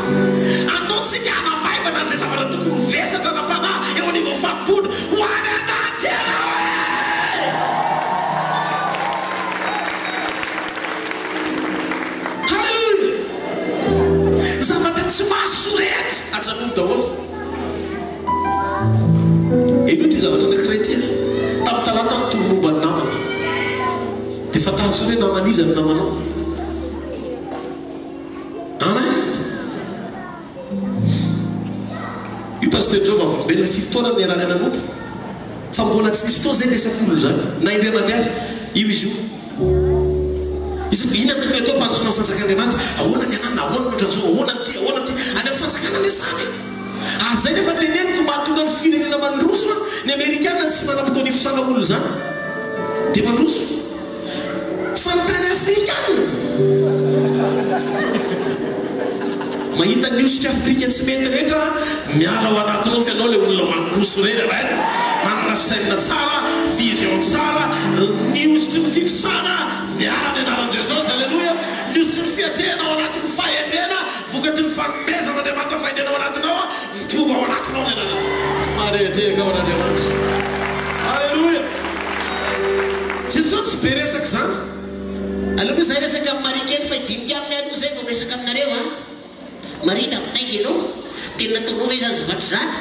Andao tsika hanamaivana an'izay zavatra tokony ho vesatra ara-panahy eo anivon'ny fanompoana ho any an-danitra ianao e! Haleloia! Zavatra tsy mahasoa rehetra ajanony daholo. Henoy ity zavatra anankiray ity a! Tamin'ny talata aho nitory momba ny namana. Dia fantaro tsara hoe naman'iza ny namanao. Amen! Io Pasteur Joe vavolombelona firy taona no niarahana nanompo fa mbola tsy nisy fotoana izay niresaka olona izany na indray mandeha aza. Io izy io. Izy io, inona no tokony atao hampandrosoana ny fanjakan'Andriamanitra? Ahoana ny ananona? Ahoana ny ohatran'izao? Ahoana ny ity? Ahoana ny ity? Any amin'ny fanjakana anie izany e! Ary zay nefa teneniko mahatonga ny firenena mandroso an, ny amerikana tsy manam-potoana hifosana olona izany dia mandroso fa ny tany afrikana mahita ny osika afrika tsy mety rehetra miala ao anaty nofy ianao le olona mandroso ireny amen manana fisainana tsara vision tsara ny ositry ny fifosana miala ny anaran'i Jesosy aleloia ny ositry ny fiatrehana ao anatin'ny fahendrena Vokatry ny fanomezan'Andriamanitra fahendrena ao anatinao, mitombo ao anatinao ny anarana. Marehatehaka ao an'Andriamanitra. Aleloia! Jesosy tsy be resaka izany. Aleo aloha za hiresaka amin'i Maria kely fa hidinika aminy aloha zay vao miresaka aminareo a! Maria da avy taiza ianao? Tena nataonao ve izany zavatra izany?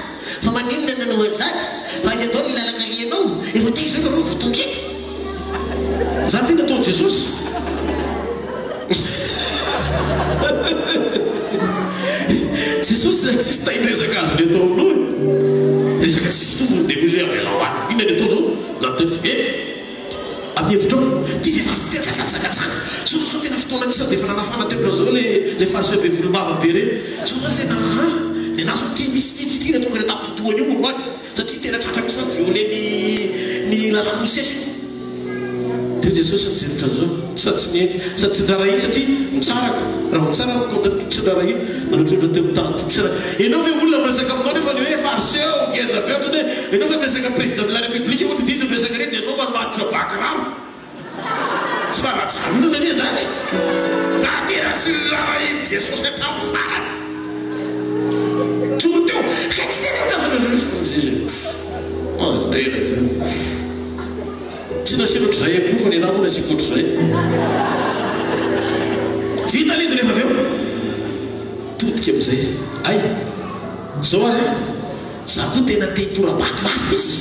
Fa maninona no nanao an'izany? Fa aiza daholo ny lalana alehanao? Efa taiza izao nareo vao tonga eto? Zany ve nataon'i Jesosy? Jesosy zany tsisy tain-dresaka azony atao aminao e! Resaka tsisy tombony dia hoy izy hoe avelao any. Inona ny atao zao? Nanontany izy, eh! Amin'ny hevitrao, ity vehivavy ity tena jangajanga. Zao zao zao tena fotoana misy sady efa nanafana teo ohatran'izao le le fariseo be volombava be ireny. Zao zao tena ah! Nenaha zao ity misy ity ity ity nataoko any an-tampon-dohany io androany. Satria tena tratra mihitsy fa violer ny ny lalàn'i Mosesy io. Teo Jesosy nijery ohatran'izao, sady tsy nihaino, sady tsy niraharahiany satria mitsaraka, raha vao mitsaraka ny compte tsy niraharahiany, nanotrondro teo amin'ny tahan'ny Tompo sy Ianao ve olona miresaka aminao nefa le hoe fariseo, ngeza be ohatran'ny hoe ianao ve miresaka président de la république ohatra dia izy miresaka re dia ianao manomatotra ba kiraro. Tsy fanajanonana anie izany e! Raha tena tsy niraharahian'i Jesosy hatramin'ny farany. Toro teo, ka tsy tena Mandreraka. Tsy nasiana ohatr'izay akory fa ny anah moa nasiako ohatr'izay. Vita ilay izy rehefa avy eo. Todika amin'izay. Hay! Izao ary an! Za koa tena te hitora-bato mafy mihitsy.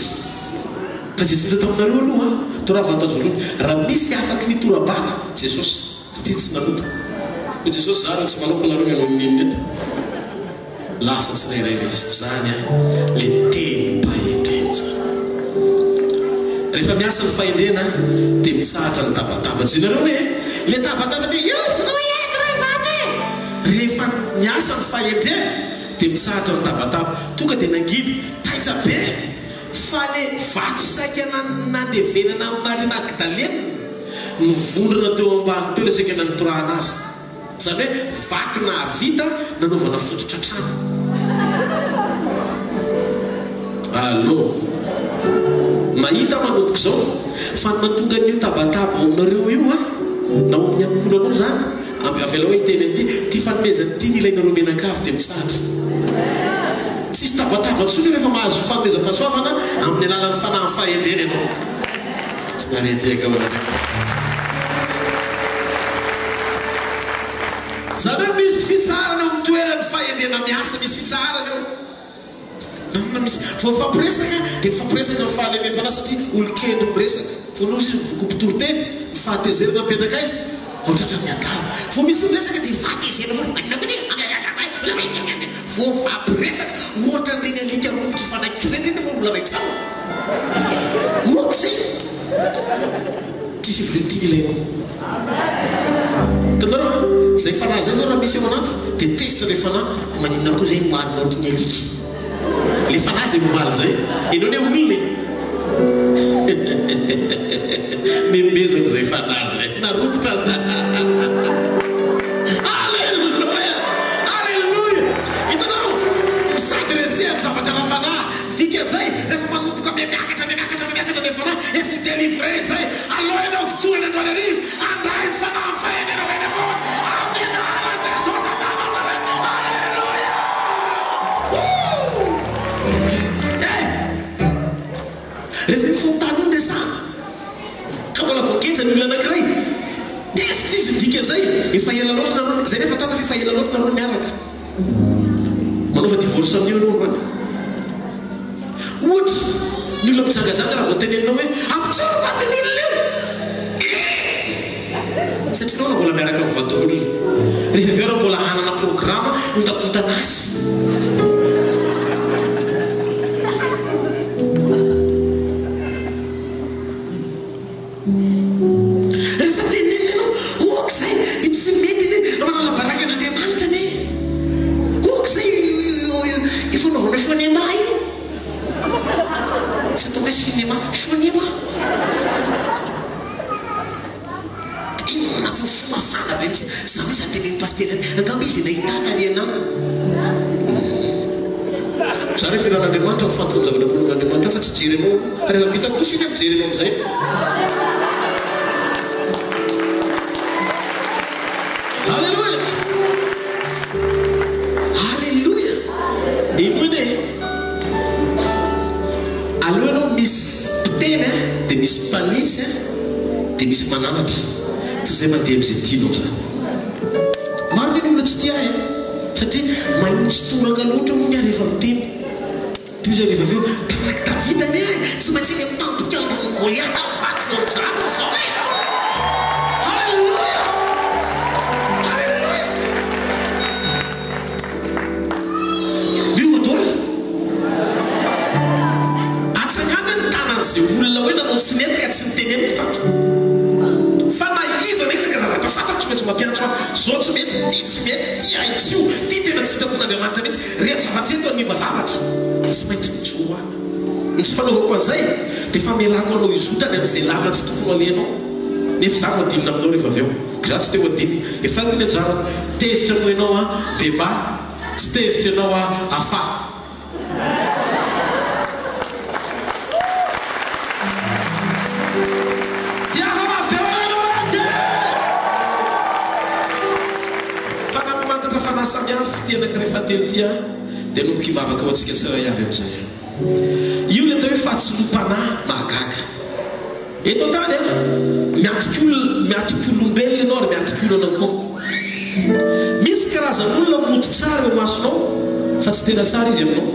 Fa izay tsy hita taminareo aloha an! Toravato azy voalohany. Raha misy afaky nitora-bato, Jesosy. Satria tsy nanota. Hoy Jesosy, Za raha tsy manao ko nareo manao n'inon'inona eto. Lasa tsirairay ilay izy. Izany an! Le tenim-pahendrena izany. Rehefa miasa ny fahendrena dia mitsahatra ny tabataba. Jereo anie e! Le tabataba dia io vonoy eto ray vato e! Rehefa miasa ny fahendrena dia mitsahatra ny tabataba. Tonga dia nangina. Taitra be fa le vato saika nandevenana an'i Maria Magdalena nivondrona teo ambany teo le saika nanotorahana azy. Izany hoe vato nahavita nanaovana fototra trano. Allô. Mahita aho manomboka izao fa ny mahatonga an'io tabataba ao aminareo io an, na ao amin'ny ankohonanao izany, avelao aho hiteny an'ity, ity fanomezana ity no ilainareo mianakavy dia mitsahatra. Tsisy tabataba intsony rehefa mahazo fanomezam-pahasoavana amin'ny alalan'ny fanahin'ny fahendrena ianao. Tsy maharendreka ao anareo. Izany hoe misy fitsaharana eo amin'ny toeran'ny fahendrena miasa, misy fitsaharana eo. Namana misy. Vao mifampiresaka dia mifampiresaka amin'ny fahalemem-panahy satria olon-kendry miresaka. Voalohany izy mivoka mpitoriteny, ny fahatezerana mipetraka aiza? Ao tratran'ny adala. Vao misy miresaka dia fahatezerana foana. Vao mifampiresaka ohatran'ireny alika romotra hifanaiky ireny nefa mbola iray trano. Ok zay. Ty fivoriana ty ilainao. Hitanareo an? Zay fanahy zay zao raha misy ao anaty dia tezitra le fanahy, maninona koa zay mimalina ohatry ny alika. Le fanahy zay mimaly zay. Enao anie olona e. Memezako zay fanahy zay. Na romotra aza. Alléluia! Alléluia! Hitanareo? Mi-s'adresser amin'ny zavatra ara-panahy. Dikan'izay, rehefa manomboka miha-miakatra, miha-miakatra, miha-miakatra ilay fanahy, efa ho délivrer izay. Aleo ianao fotsorana androany hariva, handray ny fanahy amin'ny fahendrena avy any ambony, amin'ny anaran'i Jesosy avy any Nazareth. Alléluia! Woo! Eh! Rehefa io fahotana io no resahana, ka mbola voageja ny olona anankiray, tezitra izy, ny dikan'izay, efa ela loatra nareo, izay nefa tana fa efa ela loatra nareo niaraka. Manaova divorce amin'io ianao androany. Ohatra, ny olona mpijangajanga raha vao teneninao hoe avotsoro ny vadin'ny olona io! Eh! Satria ianao raha mbola miaraka amin'ny vadin'olona. Rehefa avy eo raha mbola hanana programa hondakondana azy. Rehefa tenenina ianao, ok izay, io tsy mety anie, manala baraka an'Andriamanitra anie. Ok izay io fanaovana sonema io. Tsy ataoko hoe cinéma, sonema. Inona anatin'ny fo mafana be mihitsy. Za ve izany tenenin'i Pasitera izany? Angamba izy nahita tany ananana. Za re filan'Andriamanitra mifantoka amin'ny zavatra ambonin'Andriamanitra fa tsy hijery anao aloha. Fa rehefa vita kosa iny aho mijery anao amin'izay. Alléluia! Alléluia! Henoy anie e! Aleo ianao misy mpiteny a, dia misy mpanitsy a, dia misy mananatra. Toy izay mandeha amin'izay tianao izany. Maro anie ny olona tsy tia ahy e! Satria mahitsy toraka loatra hono aho rehefa miteny. Toy izay rehefa avy eo, taranak'i Davida anie e! Tsy maintsy eny amin'ny tampon-kandron'i Goliata ny vato vao mijanona izao e! Haleloia! Haleloia! Miova daholo. Atsangano hoe ny tanan'izay olona hoe nanao tsy nety ka tsy niteneniko tato. Fa na iza na iza ka zavatra fantatro tsy maintsy mampiantso aho. Zao tsy mety, ty tsy mety, ty ahitsio, ty tena tsy sitrapon'Andriamanitra mihitsy. Reto zavatra reto hanimba zavatra. Tsy maintsy mijoro aho. Ny tsy fanaovako an'izay dia famelako anao hizotra any amin'izay lalana tsy tokony ho alehanao. Nefa izaho no hadinina aminao rehefa avy eo. Ka izaho tsy te ho hadinina. Efa haiko ny anjarako. Tezitra noho ianao aho, Beba. Tsy tezitra ianao aho, Afa. Fanahy mamantatra fanahy samihafa ity anankiray fahatelo ity an, dia hanomboka hivavaka ho antsika tsirairay avy amin'izay aho. Io ilay atao hoe fahatsiloam-panahy mahagaga. Eto an-tany an, miatrika olona, miatrika olombelona ianao ary miatrika olana koa. Misy karazan'olona mody tsara eo imasonao fa tsy tena tsara izy aminao.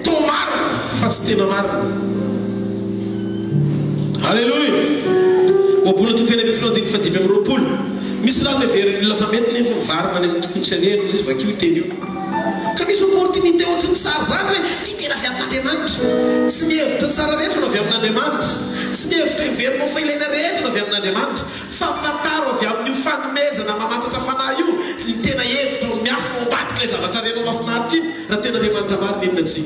Toa marina fa tsy tena marina. Aleloia! Ohabolana toko 16 andininy faha-25. Misy lalana heverin'ny olona fa mety nefa mivarina any amin'ny tokony tsy alehany hoy izy, vakio io teny io. Ka misy opportunité ohatry ny tsara izany hoe ity tena avy amin'Andriamanitra. Tsy ny hevitra tsara rehetra no avy amin'Andriamanitra. Tsy ny hevitra heverinao fa ilaina rehetra no avy amin'Andriamanitra. Fa fantaro avy amin'io fanomezana mamantatra fanahy io ny tena hevitra ao miafina ao ambadik'ilay zavatra renao mahafinaritra iny, raha tena Andriamanitra marina iny na tsia.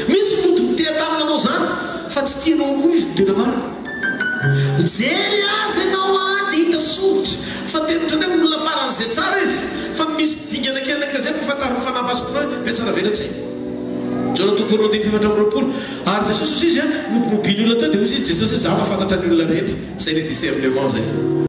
Misy mody miteha-tanana anao izany fa tsy tianao akory izy no tena marina. Mijery azy ianao an dia hita soritra fa tena ohatran'ny hoe olona faran'izay tsara izy fa misy dingana kely anankiray izay ampahafantarin'ny Fanahy Masina hoe mihatsara velatsihy. Jaona toko voalohany andininy faha-24. Ary Jesosy hozy izy an, nobinobin'ny olona teo dia hozy izy Jesosy hoe za mahafantatra ny olona rehetra. Zay le discernement zay.